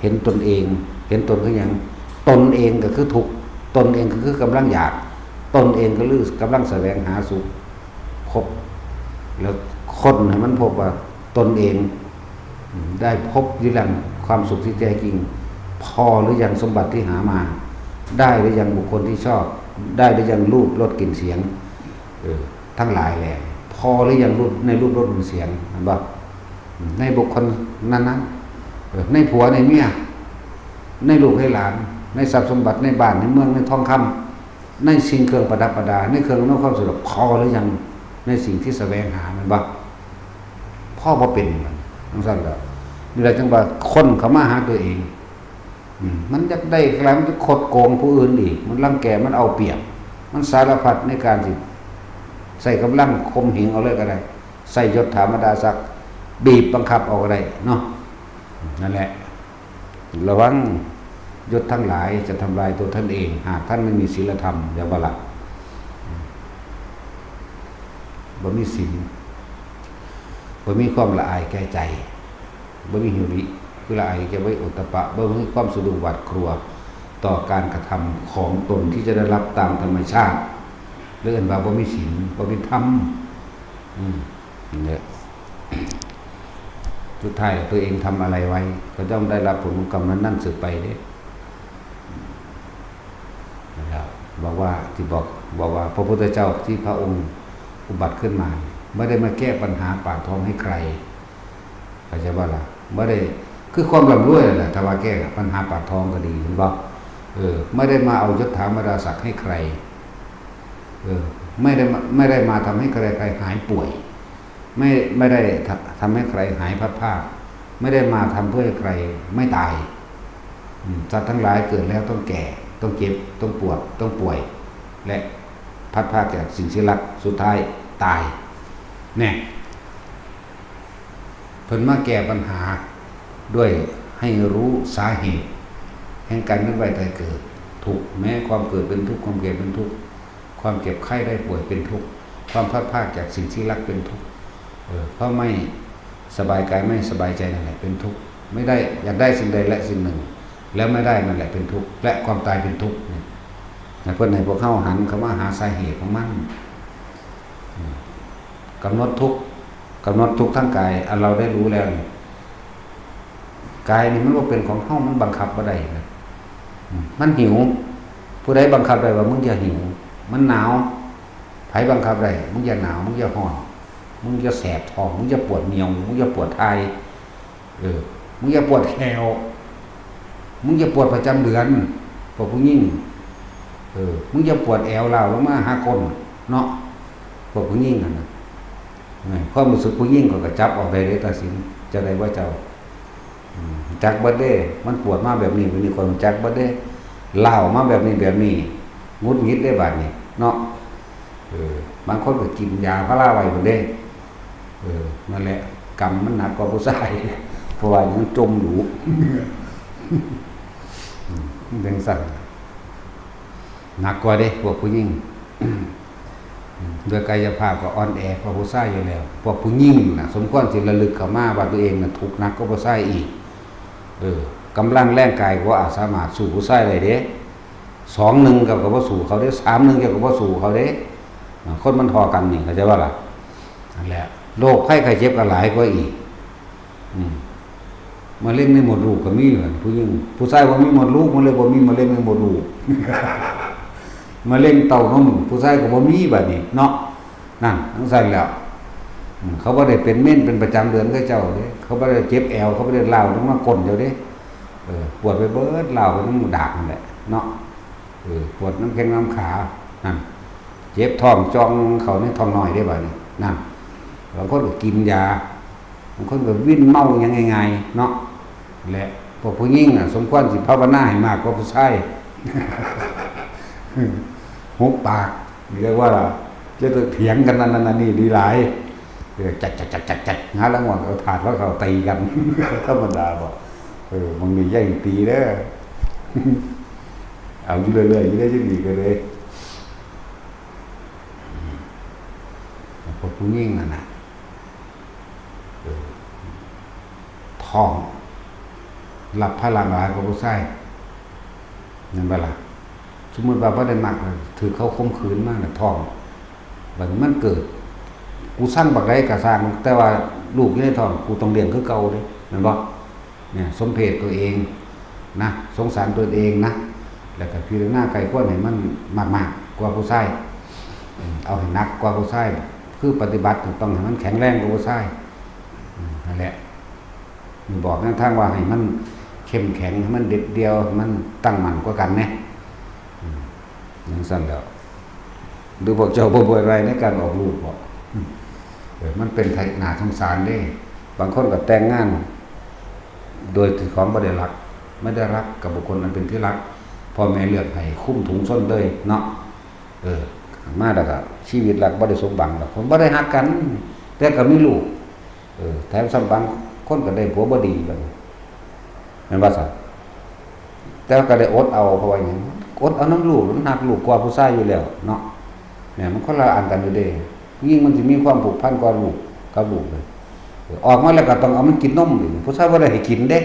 เห็นตนเอง เห็นตนคือหยัง ตนเองก็คือทุกข์ ตนเองก็คือกำลังอยาก ตนเองก็คือกำลังแสวงหาสุข พบ แล้วค้นให้มันพบว่าตนเอง ได้พบหรือยังความสุขที่แท้จริง พอหรือยังสมบัติที่หามา ได้หรือยังบุคคลที่ชอบ ได้หรือยังรูปรสกลิ่นเสียง เออ ทั้งหลายแหละ พอหรือยังรูป ในรูปรสกลิ่นเสียง เห็นบ่ ในบุคคลนั้นๆ เออ ในผัวในเมีย ในลูกในหลาน ในทรัพย์สมบัติ ในบ้านในเมือง ในทองคำ ในสิ่งเครื่องประดับประดา ในเครื่องอำนวยความสะดวก พอหรือยัง ในสิ่งที่แสวงหา แม่นบ่ พอบ่เป็น จั่งซั้นล่ะ นี่แหละจั่งว่าคนเข้ามาหาตัวเอง อืม มันอยากได้หลาย มันจะคดโกงผู้อื่นอีก มันรังแก มันเอาเปรียบ มันสารพัดในการสิใช้กำลังข่มเหงเอาเลยก็ได้ ใช้ยศถาบรรดาศักดิ์บีบบังคับเอาก็ได้เนาะ นั่นแหละ ระวัง ยศทั้งหลายจะทำลายตัวท่านเอง หากท่านไม่มีศีลธรรม อย่าบ่ละ บ่มีศีล บ่มีความละอายแก่ใจ บ่มีหิริ คือละอายแก่ บ่มีโอตตัปปะ บ่มีความสะดุ้งหวาดกลัว ต่อการกระทำของตนที่จะได้รับตามธรรมชาติ เรียกว่าบ่มีศีล บ่มีธรรม อืม เนี่ย สุดท้ายตัวเองทำอะไรไว้ ก็ย่อมได้รับผลของกรรมนั้นๆ สืบไปเด้ นะครับ บอกว่าที่บอก บอกว่าพระพุทธเจ้าที่พระองค์อุบัติขึ้นมา ไม่ได้มาแก้ปัญหาปากท้องให้ใคร เข้าใจบ่ล่ะ ไม่ได้ คือความร่ำรวยนั่นแหละ ถ้าว่าแก้ปัญหาปากท้องก็ดี เห็นบ่ เออ ไม่ได้มาเอายศถาบรรดาศักดิ์ให้ใคร เออ ไม่ได้มา ไม่ได้มาทำให้ใครๆหายป่วย ไม่ ไม่ได้ทำ ทำให้ใครหายพลัดพราก ไม่ได้มาทำเพื่อให้ใครไม่ตาย อืม สัตว์ทั้งหลายเกิดแล้วต้องแก่ ต้องเจ็บ ต้องปวด ต้องป่วย และพลัดพรากจากสิ่งที่รัก สุดท้ายตาย แน่ เพิ่นมาแก้ปัญหาด้วยให้รู้สาเหตุ แห่งการเวียนว่ายตายเกิด ทุกข์ แม้ความเกิดเป็นทุกข์ ความแก่เป็นทุกข์ ความเจ็บไข้ได้ป่วยเป็นทุกข์ ความพลัดพรากจากสิ่งที่รักเป็นทุกข์ เออ เพราะไม่สบายกายไม่สบายใจนั่นแหละเป็นทุกข์ ไม่ได้ อยากได้สิ่งใดและสิ่งหนึ่ง แล้วไม่ได้นั่นแหละเป็นทุกข์ และความตายเป็นทุกข์เนี่ย ให้เพิ่นให้พวกเฮาหันเข้ามาหาสาเหตุของมัน อืม กำหนดทุกข์ กำหนดทุกข์ทางกาย อันเราได้รู้แล้วนี่ กายนี่มันบ่เป็นของเฮา มันบังคับบ่ได้นะ อืม มันหิว ผู้ใดบังคับได้ว่ามึงอย่าหิว มันหนาว ไผบังคับได้ มึงอย่าหนาว มึงอย่าร้อน มึงอย่าแสบท้อง มึงอย่าปวดเหนียว มึงอย่าปวดถ่าย เออ มึงอย่าปวดแข้ว มึงอย่าปวดประจำเดือน พวกผู้หญิง เออ มึงอย่าปวดแอวลาวลงมาหาก้นเนาะ พวกผู้หญิงนั่นน่ะ เออ ความรู้สึกผู้หญิงเขาก็จับออกได้เด้ ตัดสิน เจ้าใดว่าเจ้า อืม จักเบิดเด้ มันปวดมาแบบนี้แบบนี้ ข้อยจักเบิดเด้ ลาวมาแบบนี้แบบนี้ หงุดหงิดเด้บาดนี้เนาะ เออ บางคนก็กินยาพาราไว้พุ้นเด้ เออ นั่นแหละ กรรมมันหนักกว่าผู้ชาย เพราะว่ายังจมอยู่ อืม มันเป็นสั่น หนักกว่าเด้ พวกผู้หญิง ด้วยกายภาพก็อ่อนแอกว่าผู้ชายอยู่แล้ว พวกผู้หญิงน่ะ สมควรสิระลึกเข้ามาว่าตัวเองน่ะทุกข์หนักกว่าผู้ชายอีก เออ กำลังแรงกายก็อาจสามารถสู้ผู้ชายได้เด้ สองหนึ่งก็ ก็บ่สู้เขาเด้ สามหนึ่งก็ ก็บ่สู้เขาเด้ อ่า คนมันเท่ากันนี่ เข้าใจบ่ล่ะ นั่นแหละ โรคภัยไข้เจ็บก็หลายกว่าอีก อืม มะเร็งในมดลูกก็มีอยู่หั่น ผู้หญิง ผู้ชายบ่มีมดลูก มันเลยบ่มีมะเร็งในมดลูก มะเร็งเต้านม ผู้ชายก็บ่มีบัดนี้เนาะ นั่น จั่งซั้นแหล้ว อืม เขาบ่ได้เป็นเมนเป็นประจำเดือนคือเจ้าเด้ เขาบ่ได้เจ็บแอว เขาบ่ได้ร้าวลงมาก้นเจ้าเด้ เออ ปวดไปเบิด ร้าวไปนำดากนั่นแหละเนาะ เออ ปวดนำแข้งนำขา นั่น เจ็บท้องจ่องเข้าในท้องน้อยเด้บัดนี้ นั่น บางคนก็กินยา บางคนก็วินเมาหยังง่ายๆเนาะ และพวกผู้หญิงน่ะ สมควรสิภาวนาให้มากกว่าผู้ชาย หุบปาก เรียกว่าจะเถียงกันนั่นนั่นนี่ดีหลาย เออ จัดจัดจัดจัดจัด หาลางวัลเอาถาดแล้วเขาตีกัน ธรรมดาบ่ เออ บางทีแย่งตีเด้อ เอาอยู่เรื่อยๆ อยู่ได้จังดีก็เลย พวกผู้หญิงนั่นน่ะ เออ ท้อง รับภาระหลายกว่าผู้ชาย แม่นบ่ล่ะ สมมุติว่าบ่ได้มัก ถืกเขาข่มขืนมาน่ะ ท้อง บัดนี้มันเกิด กูซังบักใดก็ซ่าง แต่ว่าลูกอยู่ในท้อง กูต้องเลี้ยงคือเก่าเด้ แม่นบ่ เนี่ย สมเพชตัวเองนะ สงสารตัวเองนะ แล้วก็พิจารณาใคร่ครวญให้มันมากๆกว่าผู้ชาย อืม เอาให้หนักกว่าผู้ชาย คือปฏิบัติต้องให้มันแข็งแรงกว่าผู้ชาย อืม นั่นแหละ นี่บอกแนวทางว่าให้มันเข้มแข็ง ให้มันเด็ดเดี่ยว ให้มันตั้งมั่นกว่ากันแหน่ อืม จั่งซั้นแหล้ว หรือพวกเจ้าบ่บ่อยไรในการออกลูกบ่ เออ มันเป็นไท น่าสงสารเด้ บางคนก็แต่งงาน โดยที่ของบ่ได้รัก ไม่ได้รักกับบุคคลอันเป็นที่รัก พ่อแม่เลือกให้คลุมถุงชนเลยเนาะ เออ มาแล้วก็ชีวิตรักบ่ได้สมหวังดอก คนบ่ได้ฮักกัน แต่ก็มีลูก เออ แถมซ้ำบางคนก็ได้ผัวบ่ดีบัดนี้ แม่นบ่ซั่น แต่ว่าก็ได้อดเอา เพราะว่าหยัง อดเอานำลูก มันฮักลูกกว่าผู้ชายอยู่แล้วเนาะ เนี่ย มันคนละอันกันอยู่เด้ ผู้หญิงมันสิมีความผูกพันกว่าลูก กับลูกเลย เออ ออกมาแล้วก็ต้องเอามันกินนมอีก ผู้ชายบ่ได้ให้กินเด้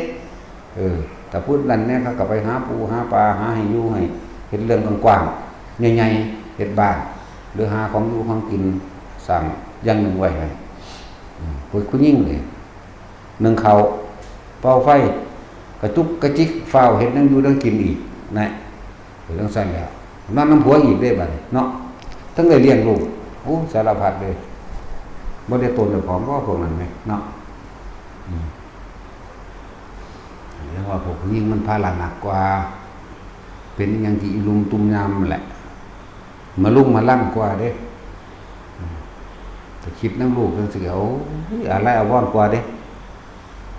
เออ แต่พูดนั่นเนี่ย เขาก็ไปหาปูหาปลา หาให้อยู่ให้ เฮ็ดเรื่องกว้างๆ ใหญ่ๆ เฮ็ดบ้าน หรือหาของอยู่ของกิน สร้างอย่างหนึ่งไว้ให้ อืม ผู้ ผู้หญิงนี่ นึ่งข้าว เป่าไฟ กระจุกกระจิก ฟ้าวเฮ็ดแนวอยู่แนวกินอีกนะ เออ จั่งซั้นแหล้ว นอนนำผัวอีกเด้บัดนี้เนาะ ทั้งได้เลี้ยงลูก โอ้ สารพัดเลย บ่ได้ตนเจ้าของบ่ พวกนั้นแหมเนาะ อืม เรียกว่าพวกผู้หญิงมันภาระหนักกว่า เป็นอิหยังที่อีลุมตุมยามนั่นแหละ มาลุงมาลังกว่าเด้ อืม แต่คิดนำลูกจั่งซี้ โอ้ย อาลัยอาวรณ์กว่าเด้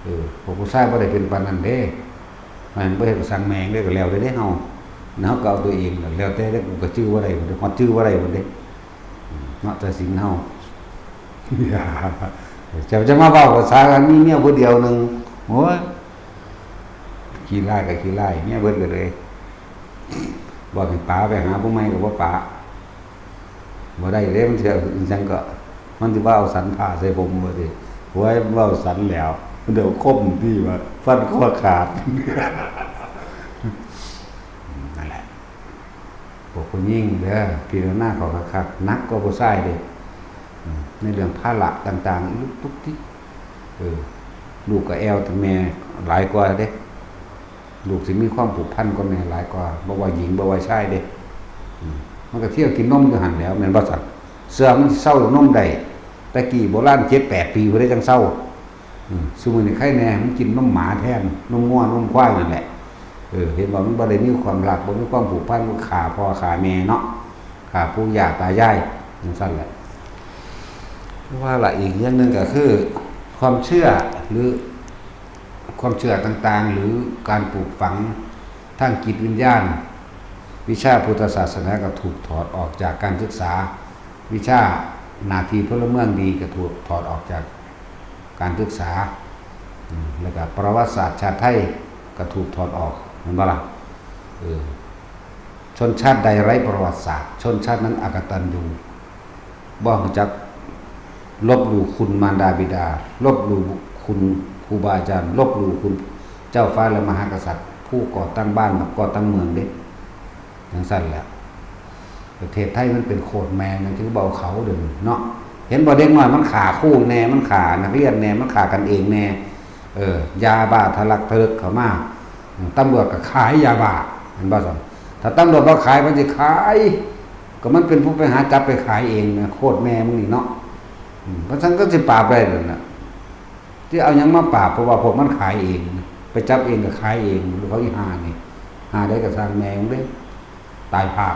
เออ พวกผู้ชายบ่ได้เป็นปานนั้นเด้ มันบ่เฮ็ดก็สั่งแม่งเด้ ก็แล้วแต่เด้เฮา เฮาก็เอาตัวเอง แล้วแต่เด้ กูก็จื้อบ่ได้ ฮอดจื้อบ่ได้พุ้นเด้ อืม เนาะ แต่ศีลเฮา เจ้าจะมาเว้าภาษากัน มีเมียผู้เดียวหนึ่ง โอ้ย ขี้ร้ายก็ขี้ร้าย เมียเบิดก็เลย บอกให้ป๋าไปหาผู้ใหม่ก็บ่ป๋า บ่ได้เด้ มันสิเอาจั่งก็ มันสิว่าเอาสันผ้าใส่ผมบ่ติ โอ้ย เว้าสันแล้ว เดี๋ยวคมที่ว่าฟันคอขาด นั่นแหละ พวกผู้หญิงเด้อ พิจารณาเขาคักๆ หนักกว่าผู้ชายเด้ อืม ในเรื่องภาระต่างๆ อีลุกตุกติก เออ ลูกก็แอ่วแต่แม่หลายกว่าเด้ ลูกสิมีความผูกพันกับแม่หลายกว่า บ่ว่าหญิงบ่ว่าชายเด้ อืม มันก็เที่ยวกินนมอยู่หั่นแหล้ว แม่นบ่ซั่น เชื่อมันสิเซานมได้ แต่กี้โบราณเจ็ดแปดปีพุ้นเด้จั่งเซา อืม ซุมื้อนี้ไคแหน่ มันกินนมหมาแทน นมงัวนมควายนั่นแหละ เออ เห็นบ่ มันบ่ได้มีความรัก บ่มีความผูกพัน มันฆ่าพ่อฆ่าแม่เนาะ ฆ่าปู่ย่าตายาย จั่งซั่นแหละ ว่าละอีกอย่างหนึ่งก็คือ ความเชื่อหรือความเชื่อต่างๆ หรือการปลูกฝังทางจิตวิญญาณ วิชาพุทธศาสนาก็ถูกถอดออกจากการศึกษา วิชาหน้าที่พลเมืองดีก็ถูกถอดออกจากการศึกษา อืม แล้วก็ประวัติศาสตร์ชาติไทยก็ถูกถอดออก แม่นบ่ล่ะ เออ ชนชาติใดไร้ประวัติศาสตร์ ชนชาตินั้นอกตัญญู บ่รู้จักลบหลู่คุณมารดาบิดา ลบหลู่คุณครูบาอาจารย์ ลบหลู่คุณเจ้าฟ้าและมหากษัตริย์ ผู้ก่อตั้งบ้านกับก่อตั้งเมืองเด้ จั่งซั่นแหละ ประเทศไทยมันเป็นโคตรแม่ มันจึงบ่เอาเขาเดี๋ยวนี้เนาะ เห็นบ่ เด็กน้อยมันฆ่าครูแหน่ มันฆ่านักเรียนแหน่ มันฆ่ากันเองแหน่ เออ ยาบ้าทะลักทะลึกเข้ามา อืม ตำรวจก็ขายยาบ้า แม่นบ่ซั่น ถ้าตำรวจบ่ขาย มันสิขาย ก็มันเป็นผู้ไปหาจับไปขายเองนะ โคตรแม่มึงนี่เนาะ อืม เพราะฉะนั้นก็สิปราบได้นั่นน่ะ สิเอาหยังมาปราบ เพราะว่าพวกมันขายเองนะ ไปจับเองก็ขายเอง หรือเขาอีห่านี่ หาได้ก็สร้างแม่มึงเด้ ตายภาค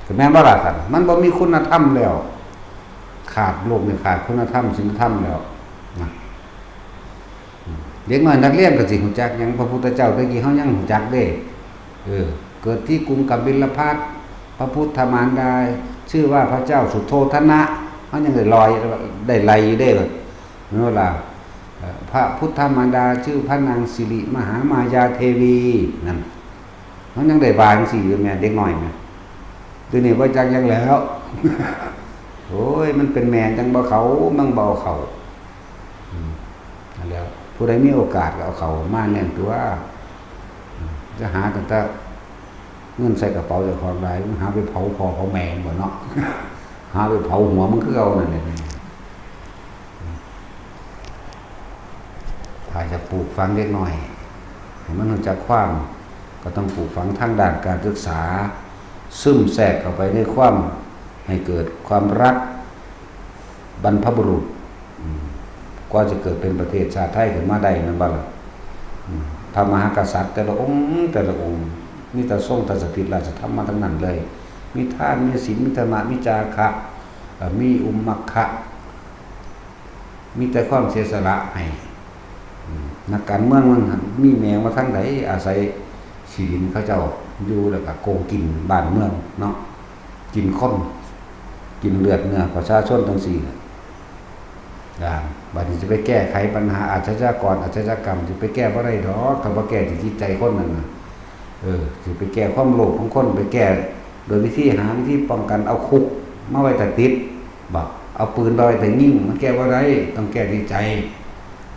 ก็แม่นบ่ล่ะซั่น มันบ่มีคุณธรรมแล้ว ขาด โลกนี่ขาดคุณธรรมศีลธรรมแล้วนะ เด็กน้อยนักเรียนก็สิรู้จักหยัง พระพุทธเจ้าแต่กี้เฮายังรู้จักเด้ เออ เกิดที่กรุงกบิลพัสดุ์ พระพุทธมารดา ชื่อว่าพระเจ้าสุโธทนะ เฮายังได้ลอย ได้ไล่อยู่เด้ แม่นบ่ล่ะ เอ่อ พระพุทธมารดาชื่อพระนางสิริมหามายาเทวี นั่น เฮายังได้ว่าจั่งซี้อยู่แม่ เด็กน้อยนะ เดี๋ยวนี้บ่จักหยังแล้ว โอ้ย มันเป็นแม่จั่งบ่เข้า มันบ่เอาเข้า อืม นั่นแหล้ว ผู้ใดมีโอกาสก็เอาเข้ามาแน่นตัว อืม จะหาตั้งแต่เงินใส่กระเป๋าเจ้าของหลาย มึงหาไปเผาพ่อเผาแม่มึงบ่เนาะ หาไปเผาหัวมึงคือเก่านั่นแหละ ถ้าจะปลูกฝังเด็กน้อยให้มันรู้จักความ ก็ต้องปลูกฝังทางด้านการศึกษา ซึมแทรกเข้าไปในความ ให้เกิดความรักบรรพบุรุษ อืม กว่าจะเกิดเป็นประเทศชาติไทยขึ้นมาได้ แม่นบ่ล่ะ อืม พระมหากษัตริย์แต่ละองค์ แต่ละองค์ มีแต่ทรงแต่สถิตราชธรรมมาทั้งนั้นเลย มีทาน มีศีล มีธรรมะ มีจาคะ เอ่อ มีอุมมัคคะ มีแต่ความเสียสละให้ อืม นักการเมืองมันมีแม่มาทางใด อาศัยที่ดินเขาเจ้าอยู่ แล้วก็โกงกินบ้านเมืองเนาะ กินคน กินเลือดเนื้อประชาชนจั่งซี้น่ะ อ่า บัดนี้จะไปแก้ไขปัญหาอาชญากร อาชญากรรม จะไปแก้บ่ได้ดอก ถ้าบ่แก้ที่จิตใจคนนั่นน่ะ เออ สิไปแก้ความโลภของคน ไปแก้โดยวิธี หาวิธีป้องกัน เอาคุกมาไว้ถ้าติด บ่ เอาปืนมาไว้ถ้ายิง มันแก้บ่ได้ ต้องแก้ที่ใจ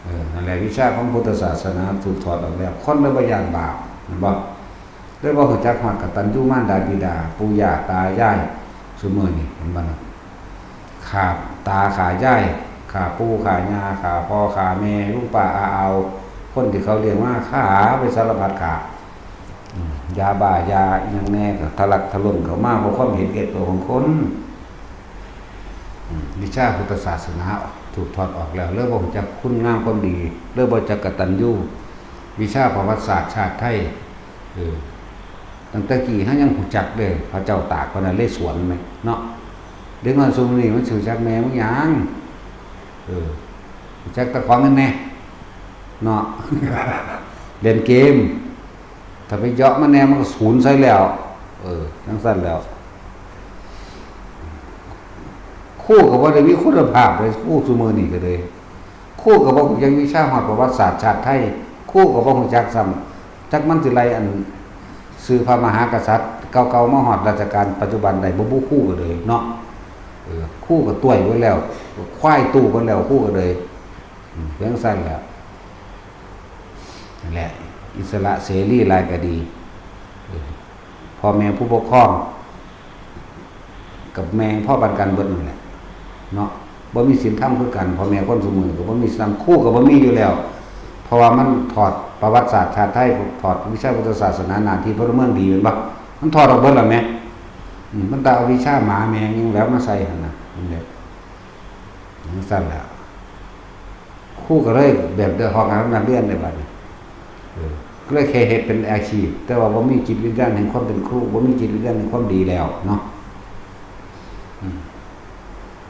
เออ นั่นแหละ วิชาของพุทธศาสนาถูกถอดออกแล้ว คนเลยบ่ย้านบาป แม่นบ่ เลยบ่รู้จักฮอดกตัญญูมารดาบิดา ปู่ย่าตายาย ซุมื้อนี้ เห็นบ่นะ ฆ่าตาฆ่ายาย ฆ่าปู่ฆ่าย่า ฆ่าพ่อฆ่าแม่ ลุงป้าอาอาว คนที่เขาเลี้ยงมา ฆ่าไปสารพัดฆ่า อืม ยาบ้ายาอิหยังแหน่ก็ทะลักทะล้นเข้ามา เพราะความเห็นแก่ตัวของคน อืม วิชาพุทธศาสนาถูกถอดออกแล้ว เลยบ่รู้จักคุณงามความดี เลยบ่รู้จักกตัญญู วิชาประวัติศาสตร์ชาติไทย เออ ตั้งแต่กี้เฮายังรู้จักเด้ พระเจ้าตากพระนเรศวรแม่นเนาะ เด็กน้อยซุมื้อนี้มันสิรู้จักแม่มันหยัง เออ รู้จักแต่ขอเงินแหน่ เนาะ เล่นเกม ถ้าไปเยาะมันแหน่มันก็สูญใส่แล้ว เออ จั่งซั่นแล้ว ครูก็บ่ได้มีคุณภาพเลย ครูซุมื้อนี้ก็เลย ครูก็บ่รู้จักวิชาฮอดประวัติศาสตร์ชาติไทย ครูก็บ่รู้จักซ้ำ จักมันสิไล่อันชื่อพระมหากษัตริย์เก่าๆมาฮอดรัชกาลปัจจุบันได้บ่บุ ครูก็เลยเนาะ เออ ครูก็ต้วยเบิดแล้ว ควายตู้เบิดแล้ว ครูก็เลย อืม เพียงซั่นแหละ นั่นแหละ อิสระเสรีหลายก็ดี เออ พ่อแม่ผู้ปกครอง กับแม่งพอปานกันเบิดนั่นแหละ เนาะ บ่มีศีลธรรมคือกัน พ่อแม่คนซุมื้อนี้ก็บ่มีศีลธรรม ครูก็บ่มีอยู่แล้ว เพราะว่ามันถอดประวัติศาสตร์ชาติไทย ถอดวิชาพุทธศาสนา หน้าที่พลเมืองดี แม่นบ่ มันถอดออกเบิดแล้วแหม อืม มันแต่เอาวิชาหมาแม่งยังแล้วมาใส่หั่นน่ะ นั่นแหละ จั่งซั้นแหละ ครูก็เลยแบบเดือดร้อนกับนักเรียนเลยบัดนี้ เออ ก็เลยแค่เฮ็ดเป็นอาชีพ แต่ว่าบ่มีจิตวิญญาณแห่งความเป็นครู บ่มีจิตวิญญาณแห่งความดีแล้วเนาะ อืม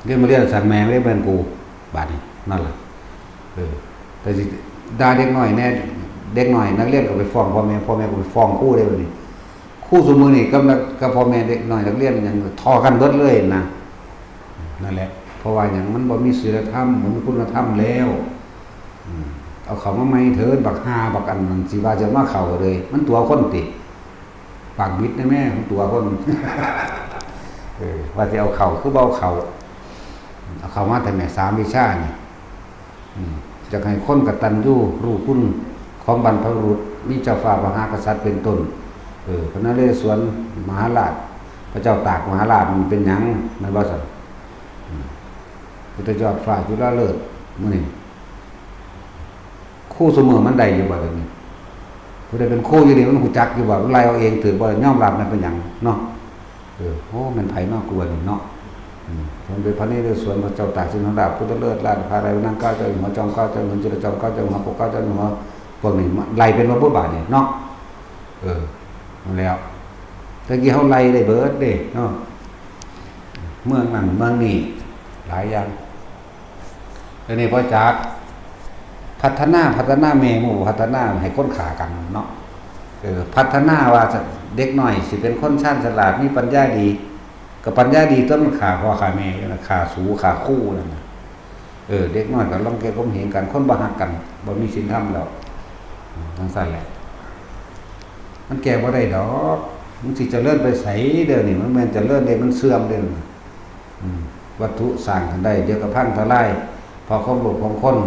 เรียนมาเรียนสั่งแม่งเรียนเป็นกู บาดนี้ นั่นล่ะ เออ แต่สิด่าเด็กน้อยแน่ เด็กน้อยนักเรียนก็ไปฟ้องพ่อแม่ พ่อแม่ก็ไปฟ้องครูเด้บัดนี้ ครูซุมื้อนี้กับนัก กับพ่อแม่เด็กน้อยนักเรียนหยังทะเลาะกันเบิดเลยนะ นั่นแหละ เพราะว่าหยัง มันบ่มีศีลธรรม บ่มีคุณธรรมแล้ว อืม เอาเข้ามาใหม่เถิด บักห่า บักอันนั้น สิว่าจะมาเข้าเลย มันตั๋วคนติ ปากบิดนะแม่ มันตั๋วคน เออ ว่าสิเอาเข้า คือบ่เอาเข้า เอาเข้ามาแต่แม่สามวิชานี่ อืม อยากให้คนกตัญญูรู้คุณของบรรพบุรุษ มีเจ้าฟ้ามหากษัตริย์เป็นต้น เออ พระนเรศวรมหาราช พระเจ้าตากมหาราชมันเป็นหยัง แม่นบ่ซั่น อืม พุทธยอดฟ้าจุฬาฤกษ์ มื้อนี้ ครูซุมื้อมันได้อยู่บ่เดี๋ยวนี้ ผู้ใดเป็นครูอยู่นี่มันรู้จักอยู่บ่ มันไล่เอาเองถือบ่ ยอมรับมันเป็นหยังเนาะ เออ โอ้ แม่นไผเนาะ กูว่านี่เนาะ อืม สมเด็จพระนเรศวร พระเจ้าตากสินมหาราช พุทธเลิศ ราชพาลัย พระนางเกล้าเจ้าอยู่หัว จอมเกล้าเจ้าอยู่หัว จุลจอมเกล้าเจ้าอยู่หัว ปกเกล้าเจ้าอยู่หัว พวกนี้ไล่เป็นมาปุ๊บบาดนี่เนาะ เออ นั่นแล้ว แต่กี้เฮาไล่ได้เบิดเด้เนาะ เมืองนั่นเมืองนี่ หลายอย่าง เดี๋ยวนี้บ่จัก พัฒนา พัฒนาแม่หมู่พัฒนาให้คนฆ่ากันเนาะ เออ พัฒนาว่าจะ เด็กน้อยสิเป็นคนชาญฉลาด มีปัญญาดี ก็ปัญญาดีตัวมันฆ่าพ่อฆ่าแม่อยู่นะ ฆ่าสูฆ่าครูนั่นน่ะ เออ เด็กน้อยก็ลองแก้ข่มเหงกัน คนบ่ฮักกัน บ่มีศีลธรรมแล้ว อืม จั่งซั้นแหละ มันแก้บ่ได้ดอก มันสิเจริญไปไสเดี๋ยวนี้ มันแม่นเจริญเด้ มันเสื่อมเด้ อืม วัตถุสร้างกันได้ เดี๋ยวก็พังทลาย เพราะความโลภของคน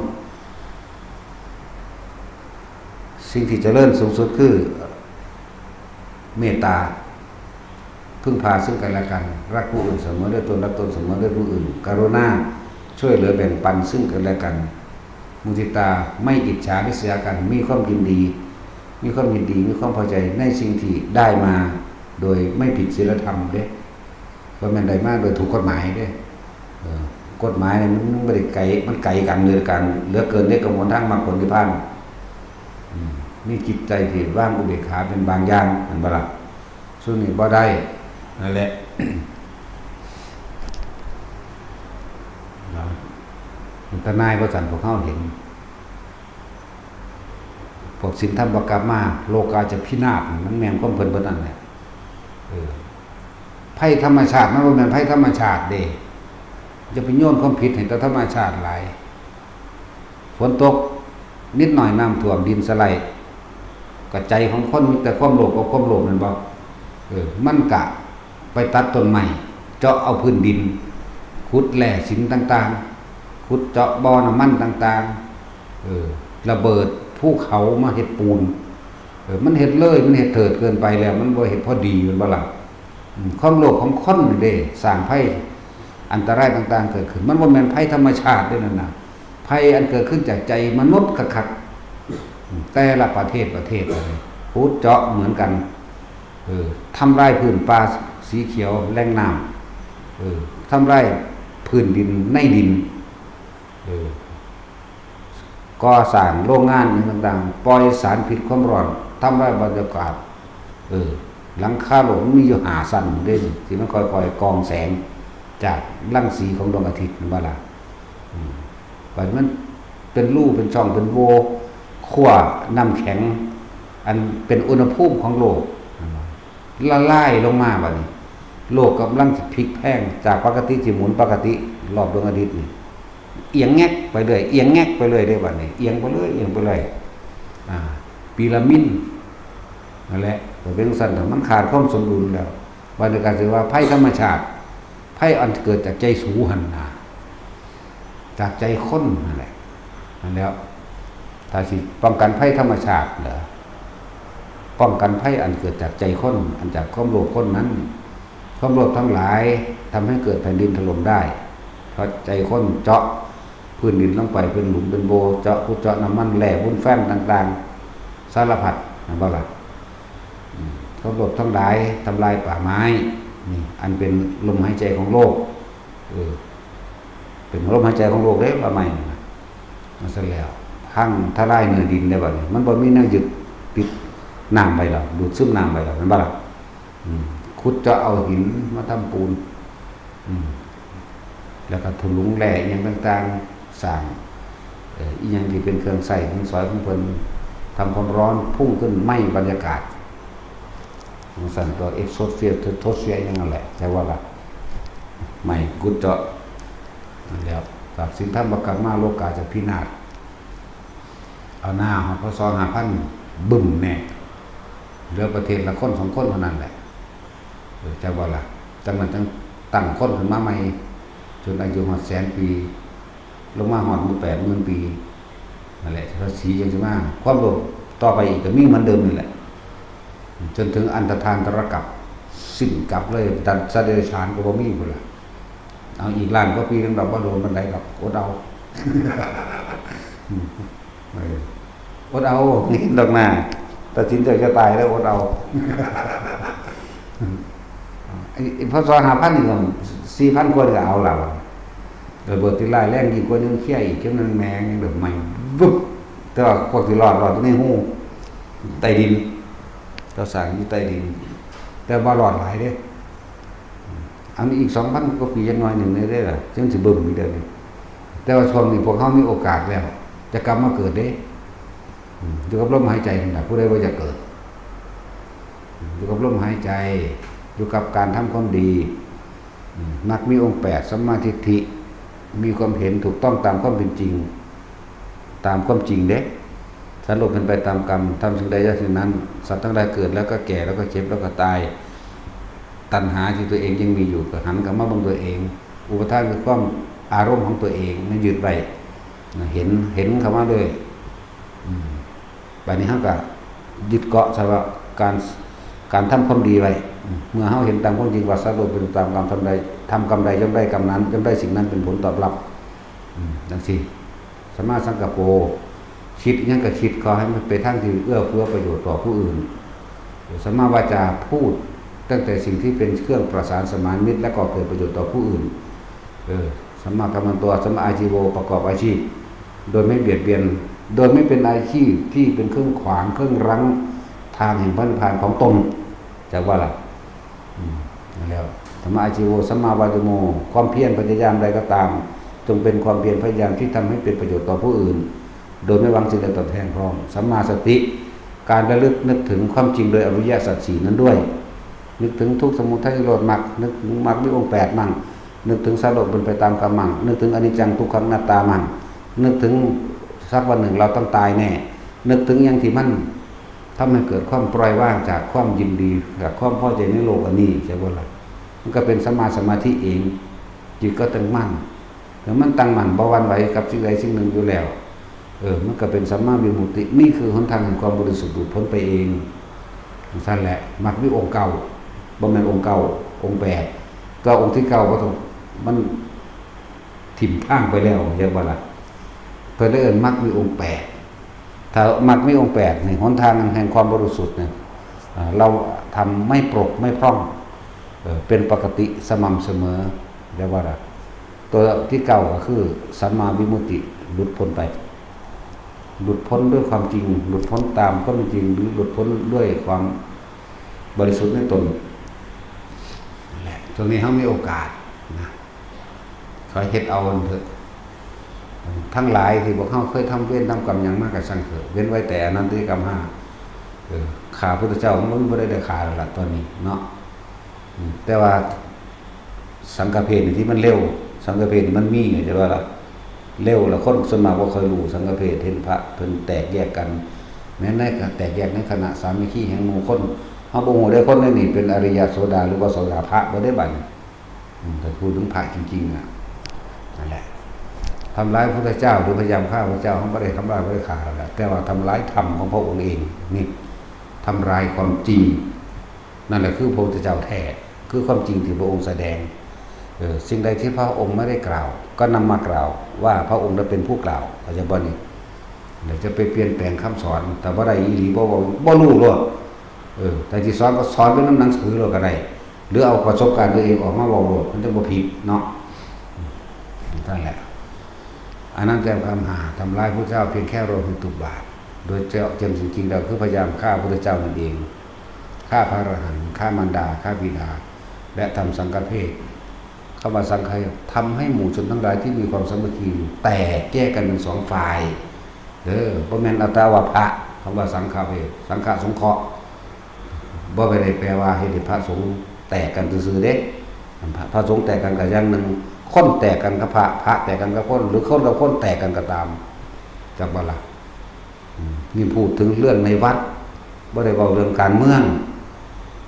สิ่งที่เจริญสูงสุดคือ เมตตา พึ่งพาซึ่งกันและกัน รักผู้อื่นเสมอด้วยตน รักตนเสมอด้วยผู้อื่น กรุณาช่วยเหลือแบ่งปันซึ่งกันและกัน มุทิตา ไม่อิจฉาริษยากัน มีความยินดี มีความยินดี มีความพอใจในสิ่งที่ได้มา โดยไม่ผิดศีลธรรมเด้ บ่แม่นได้มาโดยถูกกฎหมายเด้ เออ กฎหมายนี่มัน มันบ่ได้ไกล มันไกลกันเหลือกัน เหลือเกินเด้ กับหนทางมรรคผลนิพพาน อืม มีจิตใจที่วางอุเบกขาเป็นบางอย่าง แม่นบ่ล่ะ ซุมนี้บ่ได้ นั่นแหละ นะ มันตะนายว่าซั่นพวกเฮาเห็น พวกศีลธรรมบ่กลับมา โลกาจะพินาศ มันแม่นความเพิ่นเบิดนั่นแหละ เออ ภัยธรรมชาติมันบ่แม่นภัยธรรมชาติเด้ อย่าไปโยนความผิดให้แต่ธรรมชาติหลาย ฝนตกนิดหน่อยน้ำท่วมดินสไลด์ ก็ใจของคนมีแต่ความโลภกับความโลภแม่นบ่ เออ มันกะไปตัดต้นไม้ เจาะเอาพื้นดิน ขุดแร่สินต่างๆ ขุดเจาะบ่อน้ำมันต่างๆ เออ ระเบิดภูเขามาเฮ็ดปูน เออ มันเฮ็ดเลย มันเฮ็ดเถิดเกินไปแล้ว มันบ่เฮ็ดพอดีแม่นบ่ล่ะ อืม ความโลภของคนนี่เด้ สร้างภัยอันตรายต่างๆ เกิดขึ้น มันบ่แม่นภัยธรรมชาติเด้นั่นน่ะ ภัยอันเกิดขึ้นจากใจมนุษย์คักๆ อืม แต่ละประเทศประเทศ ขุดเจาะเหมือนกัน เออ ทำลายพื้นป่าสีเขียว แหล่งน้ำ เออ ทำลายพื้นดินในดิน เออ ก่อสร้างโรงงานหยังต่างๆ ปล่อยสารพิษความร้อน ทำลายบรรยากาศ เออ หลังคาโลกมันมีอยู่ห้าชั้นเด้ ที่มันค่อยๆ กรองแสงจากรังสีของดวงอาทิตย์ แม่นบ่ล่ะ อืม บัดมันเป็นรูเป็นช่องเป็นโหว่ ขั้วน้ำแข็ง อันเป็นอุณหภูมิของโลก ละลายลงมาบัดนี้ โลกกำลังสิพลิกแพลงจากปกติที่หมุนปกติรอบดวงอาทิตย์นี่ เอียงแงกไปเรื่อย เอียงแงกไปเรื่อยเด้บัดนี้ เอียงไปเรื่อย เอียงไปเรื่อย อ่า ปีระมิดนั่นแหละ ก็เป็นจั่งซั้น ถ้ามันขาดความสมดุลแล้ว บัดนี้ก็สิว่าภัยธรรมชาติ ภัยอันเกิดจากใจสูหั่นน่ะ จากใจคนนั่นแหละ นั่นแหล้ว ถ้าสิป้องกันภัยธรรมชาติเหรอ ป้องกันภัยอันเกิดจากใจคน อันจากความโลภคนนั้น ความโลภทั้งหลายทำให้เกิดแผ่นดินถล่มได้ เขาใจคนเจาะพื้นดินลงไปเป็นหลุมเป็นโบ เจาะขุดเจาะน้ำมันแร่ บุนแฟ้นต่างๆ สารพัด แม่นบ่ล่ะ อืม ความโลภทั้งหลายทำลายป่าไม้ นี่ อันเป็นลมหายใจของโลก เออ เป็นลมหายใจของโลกเด้ ป่าไม้นั่นน่ะ มันเสร็จแล้ว พังทลายเนื้อดินได้บัดนี้ มันบ่มีแนวยึดติดน้ำไว้แล้ว ดูดซึมน้ำไว้แล้ว แม่นบ่ล่ะ อืม ขุดเจาะเอาหินมาทำปูน อืม แล้วก็ถลุงแร่อิหยังต่างๆ สร้าง เอ่อ อิหยังที่เป็นเครื่องใช้ของสอยของเพิ่น ทำความร้อนพุ่งขึ้นไหม้บรรยากาศ จั่งซั้นตัว เอ็กโซสเฟียร์ โทสเฟียร์ อิหยังนั่นแหละ แต่ว่าล่ะ ไหม้ขุดเจาะ นั่นแหล้ว กับสินธรรมกรรมมา โลกาจะพินาศ เอาหน้าฮอด พ.ศ. ห้าพัน บึ้มแน่ เหลือประเทศละคนสองคนเท่านั้นแหละ เออ จักว่าล่ะ จังนั้นจังตั้งคนขึ้นมาใหม่ จนอายุฮอดแสนปี ลงมาฮอดหมู่แปดหมื่นปี นั่นแหละ ภาษียังสิมา ความโลภต่อไปอีกก็มีเหมือนเดิมนี่แหละ จนถึงอันตรธานตรกัป สิ้นกัปเลย ตัดสัตว์เดรัจฉานก็บ่มีพุ้นล่ะ เอาอีกล้านกว่าปีนึงดอก บ่โดนปานใดดอก อดเอา อืม เออ อดเอา นี่ดอกนา ตัดสินใจจะตายแล้ว อดเอา ไอ้ ไอ้ พ.ศ. ห้าพัน นี่ก็ สี่พัน กว่านี่ก็เอาละ ระเบิดที่ร้ายแรงยิ่งกว่านิวเคลียร์อีก จั่งนั้นแม่งแบบไหม้ วึบ แต่ว่าพวกที่รอด รอดอยู่ในฮูใต้ดิน เขาสร้างอยู่ใต้ดิน แต่ว่ารอดหลายเด้ อันนี้อีก สองพัน กว่าปี จักหน่อยหนึ่งเด้ล่ะ จั่งสิบึ้มอีกเด้อนี่ แต่ว่าช่วงนี้พวกเฮามีโอกาสแล้ว จะกลับมาเกิดเด้ อืม อยู่กับลมหายใจนั่นแหละ ผู้ใดว่าอยากเกิด อืม อยู่กับลมหายใจ อยู่กับการทำความดี อืม มรรคมีองค์แปด สัมมาทิฏฐิ มีความเห็นถูกต้องตามความเป็นจริง ตามความจริงเด้ สัตว์โลกเป็นไปตามกรรม ทำสิ่งใดได้สิ่งนั้น สัตว์ทั้งหลายเกิดแล้วก็แก่ แล้วก็เจ็บ แล้วก็ตาย ตัณหาที่ตัวเองยังมีอยู่ ก็หันกลับมาเบิ่งตัวเอง อุปาทานคือความอารมณ์ของตัวเอง มันยึดไว้ เห็น เห็นเข้ามาเลย อืม บัดนี้เฮาก็ยึดเกาะซะว่าการ การทำความดีไว้ อืม เมื่อเฮาเห็นตามความจริงว่าสัตว์โลกเป็นตามกรรม ทำใด ทำกรรมใดย่อมได้กรรมนั้น ย่อมได้สิ่งนั้นเป็นผลตอบรับ อืม จั่งซี้ สัมมาสังกัปโป คิดอิหยังก็คิด ขอให้มันไปทางที่เอื้อเฟื้อประโยชน์ต่อผู้อื่น สัมมาวาจา พูดตั้งแต่สิ่งที่เป็นเครื่องประสานสมานมิตร และก่อเกิดประโยชน์ต่อผู้อื่น เออ สัมมากัมมันโต สัมมาอาชีโว ประกอบอาชีพ โดยไม่เบียดเบียน โดยไม่เป็นอาชีพที่เป็นเครื่องขวาง เครื่องรั้งทางแห่งพระนิพพานของตน จักว่าล่ะ อืม นั่นแหล้ว สัมมาอาชีโว สัมมาวาจาโม ความเพียรพยายามใดก็ตาม จงเป็นความเพียรพยายามที่ทำให้เป็นประโยชน์ต่อผู้อื่น โดยไม่หวังสิ่งใดตอบแทนพร้อม สัมมาสติ การระลึกนึกถึงความจริงโดยอริยสัจสี่นั้นด้วย นึกถึงทุกข์สมุทัยนิโรธมรรค นึกถึงมรรคมีองค์แปดมั่ง นึกถึงสัตว์โลกเป็นไปตามกรรมมั่ง นึกถึงอนิจจังทุกขังอนัตตามั่ง นึกถึงสักวันหนึ่งเราต้องตายแน่ นึกถึงอย่างที่มันทำให้เกิดความปล่อยวางจากความยินดี จากความพอใจในโลกอันนี้ ใช่บ่ล่ะ มันก็เป็นสัมมาสมาธิเอง จิตก็ตั้งมั่น แล้วมันตั้งมั่นบ่หวั่นไหวกับสิ่งใดสิ่งหนึ่งอยู่แล้ว เออ มันก็เป็นสัมมาวิมุตติ นี่คือหนทางแห่งความบริสุทธิ์หลุดพ้นไปเอง จั่งซั้นแหละ มรรคมีองค์เก้า บ่แม่นองค์เก้า องค์แปด ก็องค์ที่เก้าบ่ต้อง มันถิ่มทางไปแล้ว เรียกว่าล่ะ เพิ่นเลยเอิ้นมรรคมีองค์แปด ถ้ามรรคมีองค์แปดนี่ หนทางแห่งความบริสุทธิ์เนี่ย อ่า เราทำไม่ปรกไม่พร่อง เออ เป็นปกติสม่ำเสมอ เรียกว่าล่ะ ตัวที่เก้าก็คือสัมมาวิมุตติ หลุดพ้นไป หลุดพ้นด้วยความจริง หลุดพ้นตามความเป็นจริง หรือหลุดพ้นด้วยความบริสุทธิ์ในตน นั่นแหละ ตรงนี้เฮามีโอกาสนะ ขอเฮ็ดเอาเถอะ ทั้งหลายที่พวกเฮาเคยทำเวรทำกรรมหยังมาก็ช่างเถอะ เว้นไว้แต่อนันตริยกรรมห้า เออ ฆ่าพุทธเจ้ามันบ่ได้ ได้ฆ่าแล้วล่ะตอนนี้เนาะ อืม แต่ว่าสังฆเพศนี่ที่มันเร็ว สังฆเพศนี่มันมีไง แต่ว่าล่ะ เร็วล่ะ คนส่วนมากบ่ค่อยรู้สังฆเพศ เห็นพระเพิ่นแตกแยกกัน แม้ในการแตกแยกในคณะสามัคคีแห่งหมู่คน เฮาบ่ฮู้ได้คนในนี่เป็นอริยะโสดาหรือว่าโสดา พระบ่ได้บัดนี้ อืม แต่พูดถึงพระจริงๆน่ะ นั่นแหละ ทำร้ายพระพุทธเจ้าหรือพยายามฆ่าพระเจ้า เฮาบ่ได้ทำร้าย บ่ได้ฆ่าแล้วแหละ แต่ว่าทำร้ายธรรมของพระองค์เอง นี่ ทำลายความจริง นั่นแหละคือพระพุทธเจ้าแท้ คือความจริงที่พระองค์แสดง เออ สิ่งใดที่พระองค์ไม่ได้กล่าว ก็นำมากล่าวว่าพระองค์ได้เป็นผู้กล่าว เข้าใจบ่นี่? เดี๋ยวจะไปเปลี่ยนแปลงคำสอน แต่บ่ได้อีหลี บ่ บ่ บ่รู้โลด เออ แต่ที่สอนก็สอนเป็นหนังสือโลดก็ได้ หรือเอาประสบการณ์ตัวเองออกมาเว้าโลด มันจะบ่ผิดเนาะ นั่นแหละ อันนั้นแต่คำหาทำร้ายพระเจ้าเพียงแค่โลหิตตุบาท โดยเจาะจงจริงๆแล้วคือพยายามฆ่าพระเจ้านั่นเอง ฆ่าพระอรหันต์ ฆ่ามารดา ฆ่าบิดา และทำสังฆเพศ คำว่าสังฆเพศ ทำให้หมู่ชนทั้งหลายที่มีความสามัคคีอยู่แตกแยกกันเป็นสองฝ่าย เออ บ่แม่นอัตตาวาพระ คำว่าสังฆเพศ สังฆสงเคราะห์ บ่ได้แปลว่าเฮ็ดให้พระสงฆ์แตกกันซื่อๆเด้ พระ พระสงฆ์แตกกันก็อย่างหนึ่ง คนแตกกันกับพระ พระแตกกันกับคน หรือคนกับคนแตกกันก็ตาม จักบ่ล่ะ อืม นี่พูดถึงเรื่องในวัด บ่ได้เว้าเรื่องการเมือง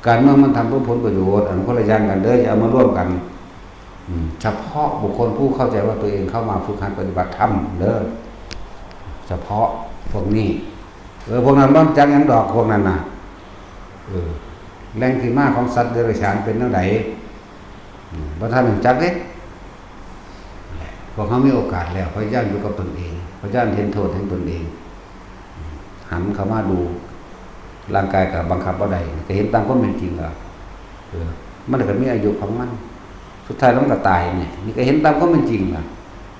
การเมืองมันทำเพื่อผลประโยชน์ อันคนละอย่างกันเด้อ อย่าเอามาร่วมกัน อืม เฉพาะบุคคลผู้เข้าใจว่าตัวเองเข้ามาฝึกหัดปฏิบัติธรรมเด้อ เฉพาะพวกนี้ เออ พวกนั้นบ่จักหยังดอก พวกนั้นน่ะ เออ แหล่งที่มาของสัตว์เดรัจฉานเป็นแนวใด อืม บ่ทันรู้จักเด้ พวกเขามีโอกาสแล้ว พยายามอยู่กับตนเอง พยายามเห็นโทษของตนเอง หันเข้ามาดู ร่างกายก็บังคับบ่ได้ ก็เห็นตามความเป็นจริงล่ะ เออ มันก็มีอายุของมัน สุดท้ายแล้วมันก็ตายเนี่ย นี่ก็เห็นตามความเป็นจริงล่ะ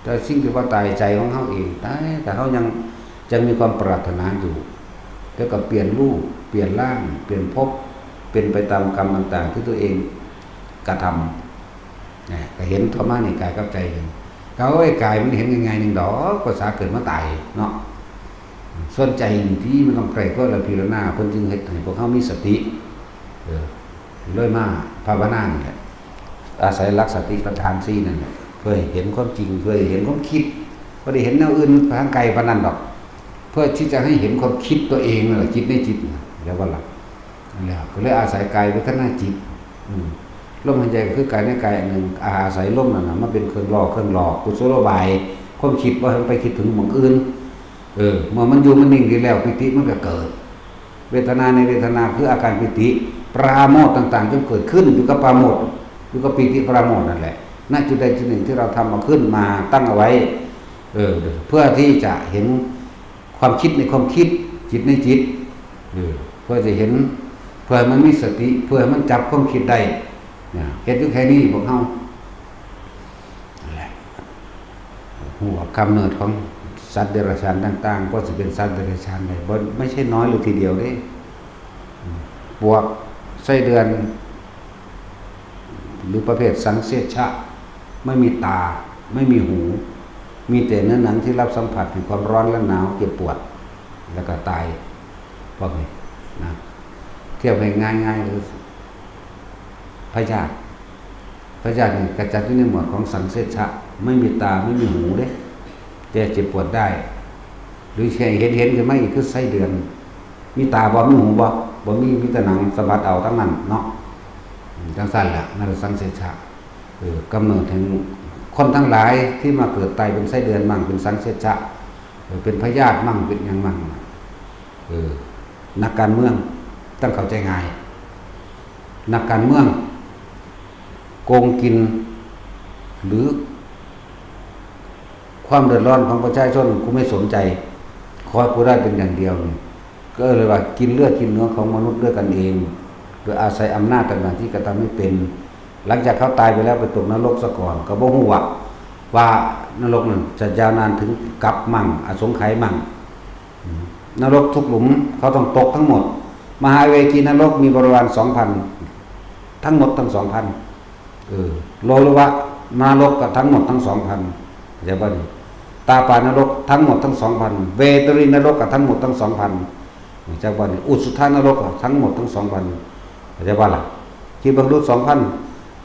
แต่สิ่งที่ว่าตายใจของเขาเอง ตาย แต่เขายัง ยังมีความปรารถนาอยู่ แล้วก็เปลี่ยนรูป เปลี่ยนร่าง เปลี่ยนภพ เป็นไปตามกรรมต่างๆ ที่ตัวเองกระทำ นะ ก็เห็นธรรมะนี่กายกับใจเห็น ก็เอาไอ้กายมันเห็นง่ายๆหนึ่งดอก ภาษาเกิดมาตายเนาะ ส่วนใจนี่ที่มันต้องใคร่ครวญและพิจารณา เพิ่นจึงเฮ็ดให้พวกเฮามีสติ เออ เลยมาภาวนานี่แหละ อาศัยหลักสติปัฏฐานสี่นั่นแหละ เพื่อให้เห็นความจริง เพื่อให้เห็นความคิด บ่ได้เห็นแนวอื่นทางไกลปานนั้นดอก เพื่อที่จะให้เห็นความคิดตัวเองนั่นแหละ จิตในจิตน่ะ แล้วว่าล่ะ นั่นแหละ ก็เลยอาศัยกายเวทนาจิต อืม ลมหายใจก็คือกายในกายอันหนึ่ง อาศัยลมนั่นน่ะมาเป็นเครื่องหล่อ เครื่องหลอก กุศโลบาย ความคิดบ่ให้มันไปคิดถึงหม่องอื่น เออ เมื่อมันอยู่มันนิ่งดีแล้ว ปีติมันก็เกิด เวทนาในเวทนาคืออาการปีติ ปราโมทย์ต่างๆ จงเกิดขึ้น อยู่กับปราโมทย์ อยู่กับปีติปราโมทย์นั่นแหละ ณ จุดใดจุดหนึ่งที่เราทำเอาขึ้นมาตั้งเอาไว้ เออ เพื่อที่จะเห็นความคิดในความคิด จิตในจิต เออ เพื่อจะเห็น เพื่อให้มันมีสติ เพื่อให้มันจับความคิดได้ เนี่ย เฮ็ดอยู่แค่นี้พวกเฮา นั่นแหละ ฮู้ว่ากำเนิดของสัตว์เดรัจฉานต่างๆ ก็สิเป็นสัตว์เดรัจฉานได้ บ่ ไม่ใช่น้อยเลยทีเดียวเด้ อืม ปวก ไส้เดือน หรือประเภทสังเสชชะ ไม่มีตา ไม่มีหู มีแต่เนื้อหนังที่รับสัมผัสถึงความร้อนและหนาว เจ็บปวด แล้วก็ตาย พวกนี้นะ เทียบให้ง่ายๆ คือพยาธิ พยาธินี่ก็จัดอยู่ในหมวดของสังเสชชะ ไม่มีตา ไม่มีหูเด้ แต่เจ็บปวดได้ หรือเห็น เห็น เห็นขึ้นมาอีกคือไส้เดือน มีตาบ่ มีหูบ่ บ่มี มีแต่หนังสะบัดเอาทั้งนั้นเนาะ อืม จังซั่นแหละ นั่นแหละสังเสชชะ เออ กำเนิดแห่งคนทั้งหลายที่มาเกิดตายเป็นไส้เดือนมั่ง เป็นสังเสชชะ เออ เป็นพยาธิมั่ง เป็นหยังมั่ง เออ นักการเมืองต้องเข้าใจง่าย นักการเมืองโกงกิน หรือความเดือดร้อนของประชาชนกูไม่สนใจ ขอให้กูได้เป็นอย่างเดียวนี่ ก็เลยว่ากินเลือดกินเนื้อของมนุษย์ด้วยกันเอง โดยอาศัยอำนาจต่างๆที่กระทำให้เป็น หลังจากเขาตายไปแล้วไปตกนรกซะก่อน ก็บ่ฮู้ว่า ว่านรกนั่นจะยาวนานถึงกัปมั่ง อสงไขยมั่ง อืม นรกทุกหลุมเขาต้องตกทั้งหมด มหาเวจีนรกมีบริวารสองพัน ทั้งหมดทั้งสองพัน เออ โลลุวะนรกก็ทั้งหมดทั้งสองพัน เข้าใจบ่นี่ ตาปานรกทั้งหมดทั้งสองพัน เวตรินรกก็ทั้งหมดทั้งสองพัน เข้าใจบ่นี่ อุสสุทานรกก็ทั้งหมดทั้งสองพัน เข้าใจบ่ล่ะ คิดเบิ่งดู สองพัน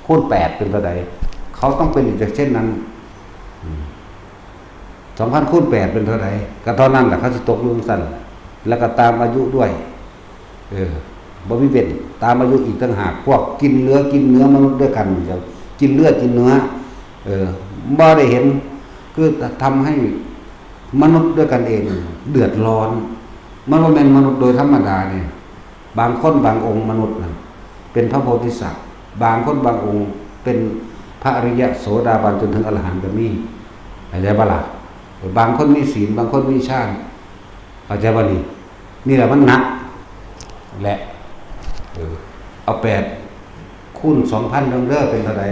คูณ แปด เป็นเท่าใด เขาต้องเป็นอีกจากเช่นนั้น อืม สองพัน คูณ แปด เป็นเท่าใด ก็เท่านั้นแหละ เขาสิตกอยู่จั่งซั่น แล้วก็ตามอายุด้วย เออ บ่มีเว้น ตามอายุอีกต่างหาก พวกกินเลือดกินเนื้อมนุษย์ด้วยกัน กินเลือดกินเนื้อ เออ บ่ได้เห็น คือทำให้มนุษย์ด้วยกันเองเดือดร้อน มันบ่แม่นมนุษย์โดยธรรมดาเนี่ย บางคนบางองค์มนุษย์นะ เป็นพระโพธิสัตว์ บางคนบางองค์เป็น พระอริยะโสดาบันจนถึงอรหันต์ก็มี เข้าใจบ่ล่ะ? บางคนมีศีล บางคนมีฌาน เข้าใจบ่นี่? นี่แหละมันหนักแหละ เออ เอาแปดคูณสองพันเด้อ เป็นเท่าใด?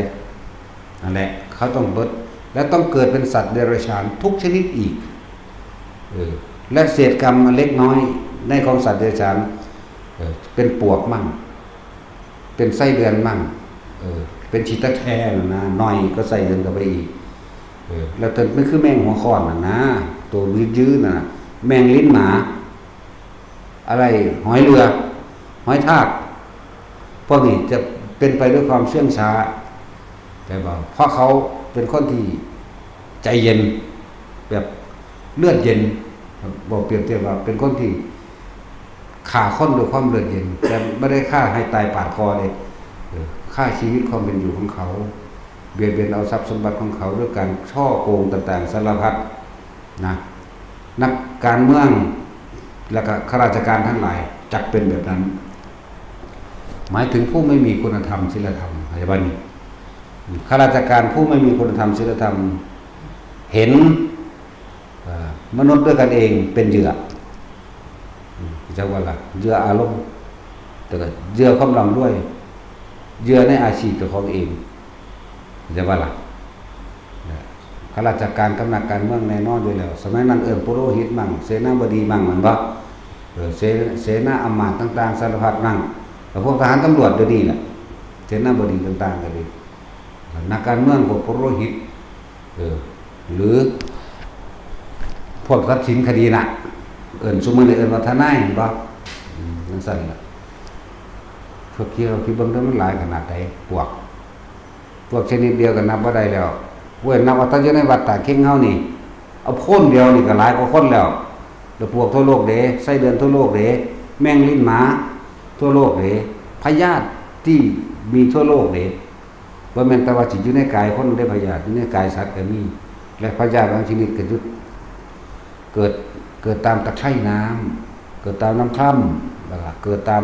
นั่นแหละ เขาต้องเบิด และต้องเกิดเป็นสัตว์เดรัจฉานทุกชนิดอีก เออ และเศษกรรมอันเล็กน้อยในของสัตว์เดรัจฉาน เออ เป็นปวกมั่ง เป็นไส้เดือนมั่ง เออ เป็นขี้ตะแคงนะ หน่อยก็ไส้เดือนเข้าไปอีก เออ แล้วแต่มันคือแมงหัวค้อนน่ะนะ ตัวยืดๆน่ะ แมงลิ้นหมา อะไร หอยเรือ หอยทาก พวกนี้จะเป็นไปด้วยความเชื่องช้า แต่ว่าเพราะเขาเป็นคนที่ใจเย็น แบบเลือดเย็น บอกเปรียบเทียบว่าเป็นคนที่ฆ่าคนด้วยความเลือดเย็น แต่ไม่ได้ฆ่าให้ตายปาดคอเลย เออ ฆ่าชีวิตความเป็นอยู่ของเขา เบียดเบียนเอาทรัพย์สมบัติของเขาด้วยการฉ้อโกงต่างๆ สารพัดนะ นักการเมือง และก็ข้าราชการทั้งหลายจักเป็นแบบนั้น หมายถึงผู้ไม่มีคุณธรรมศีลธรรม เข้าใจบ่นี่? ข้าราชการผู้ไม่มีคุณธรรมศีลธรรม เห็น เอ่อ มนุษย์ด้วยกันเองเป็นเหยื่อ อืม จักว่าล่ะ เหยื่ออารมณ์ แต่ก็เหยื่อความร่ำรวย เหยื่อในอาชีพเจ้าของเอง จักว่าล่ะ ข้าราชการกับนักการเมืองแน่นอนอยู่แล้ว สมัยนั้นเอิ้นปุโรหิตมั่ง เสนาบดีมั่ง แม่นบ่? เออ เส- เสนาอำมาตย์ต่างๆ สารพัดมั่ง แล้วพวกทหารตำรวจเดี๋ยวนี้แหละ เสนาบดีต่างๆ ก็ดี นักการเมืองพวกปุโรหิต เออ หรือ พวกตัดสินคดีน่ะ เอิ้น ซุมื้อนี้เอิ้นว่าทนาย แม่นบ่? อืม จั่งซั้นล่ะ พวกเกี่ยวที่เบิ่งเด้อ มันหลายขนาดใด พวก พวกชนิดเดียวก็นับบ่ได้แล้ว เว้ย นับเอาแต่อยู่ในวัดตาเข็งเฮานี่ เอาโพนเดียวนี่ก็หลายกว่าคนแล้ว แล้วพวกทั่วโลกเด้ ไส้เดือนทั่วโลกเด้ แมงลิ้นหมาทั่วโลกเด้ พยาธิที่มีทั่วโลกเด้ บ่แม่นแต่ว่าสิอยู่ในกายคนเด้ พยาธิอยู่ในกายสัตว์ก็มี และพยาธิบางชนิดก็อยู่ เกิด เกิดตามตะไคร่น้ำ เกิดตามน้ำคร่ำ แล้วก็เกิดตาม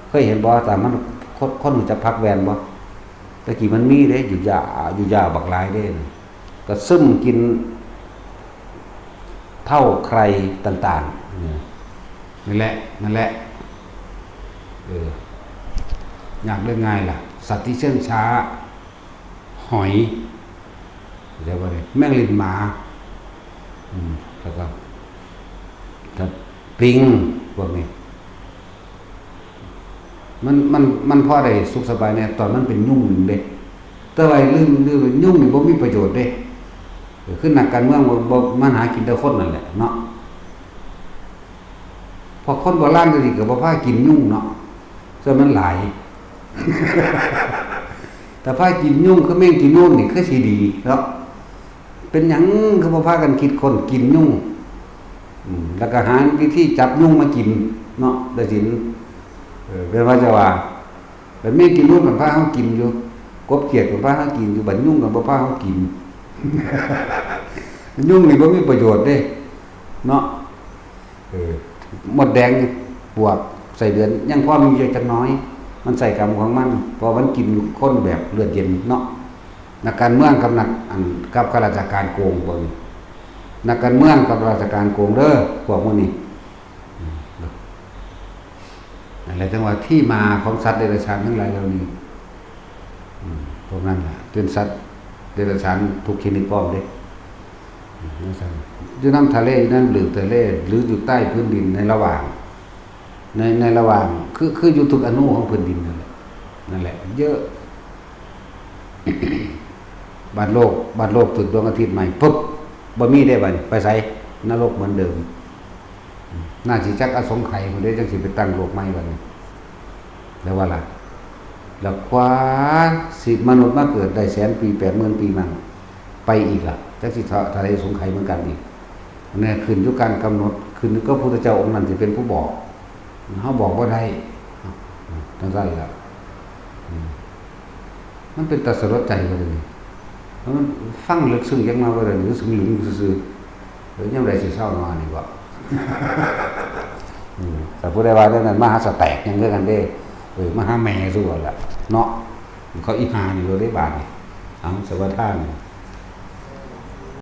เคยเห็นบ่ ตามมัน คน คนรู้จักผักแว่นบ่? แต่กี้มันมีเด้ อยู่ยา อยู่ยาบักหลายเด้ ก็ซึมกินเถ้าไคร่ต่างๆ เนี่ย นั่นแหละ นั่นแหละ เออ ยากหรือง่ายล่ะ สัตว์ที่เชื่องช้า หอย เรียกว่าอะไร แมงลิ้นหมา อืม แล้วก็ กับปลิง พวกนี้ มัน มัน มันพอได้สุขสบายแน่ ตอนมันเป็นยุงนี่เด้ แต่ว่าลืม ลืม ยุงนี่บ่มีประโยชน์เด้ เออ คือนักการเมืองบ่ บ่ มันหากินแต่คนนั่นแหละเนาะ พอคนโบราณตะกี้ก็บ่พากินยุงเนาะ ส่วนมันหลาย แต่พากินยุงคือแมงกินนูนนี่คือสิดีเนาะ เป็นหยังคือบ่พากันคิดค้นกินยุง อืม แล้วก็หาวิธีจับยุงมากินเนาะ ได้สิน เออ เป็นว่าจะว่า แต่แมงกินนูนมันพาเฮากินอยู่ กบเขียดมันพาเฮากินอยู่ บัดยุงมันบ่พาเฮากิน ยุงนี่บ่มีประโยชน์เด้ เนาะ เออ มดแดง ปวก ไส้เดือน ยังพอมีอยู่จักหน่อย มันใช้กรรมของมัน เพราะมันกินคนแบบเลือดเย็นเนาะ นักการเมืองกับนัก อัน กับข้าราชการโกงพวกนี้ นักการเมืองกับข้าราชการโกงเด้อ พวกพวกนี้ อืม นั่นแหละจั่งว่าที่มาของสัตว์เดรัจฉานทั้งหลายเหล่านี้ อืม พวกนั้นน่ะ เป็นสัตว์เดรัจฉานทุกชนิดพร้อมเด้ อืม จั่งซั้น อยู่นำทะเล อยู่นำลึกทะเล หรืออยู่ใต้พื้นดินในระหว่าง ใน ในระหว่าง คือ คืออยู่ทุกอณุของพื้นดินนั่นแหละ นั่นแหละ เยอะ บาดโลก บาดโลกถูกดวงอาทิตย์ใหม่ปุ๊บ บ่มีได้บัดนี้ ไปไส นรกเหมือนเดิม น่าสิจักอสงไขยพุ้นเด้ จั่งสิไปตั้งโลกใหม่บัดนี้ แล้วว่าล่ะ แล้วกว่าสิมนุษย์มาเกิดได้แสนปี แปดหมื่นปีมั่ง ไปอีกล่ะ จักสิเท่า เท่าใดอสงไขยเหมือนกันอีก อันนี้ขึ้นอยู่การกำหนด ขึ้นอยู่กับพระพุทธเจ้าองค์นั้นที่เป็นผู้บอก เฮาบอกบ่ได้ จั่งซั้นล่ะ อืม มันเป็นตาสลดใจว่าเดี๋ยวนี้ มันฟังลึกซึ้งจังมาว่าเดี๋ยวนี้รู้สึกหลงซื่อๆ เออ ยามใดสิเซาเนาะนี่บ่ อืม แต่ผู้ใดว่าเรื่องนั้นมาหาสแต็กยังคือกันเด้ เออ มาหาแม่สู้กันล่ะ เนาะ เขาอีหานี่เราได้บาดนี่ เอาสวัสดี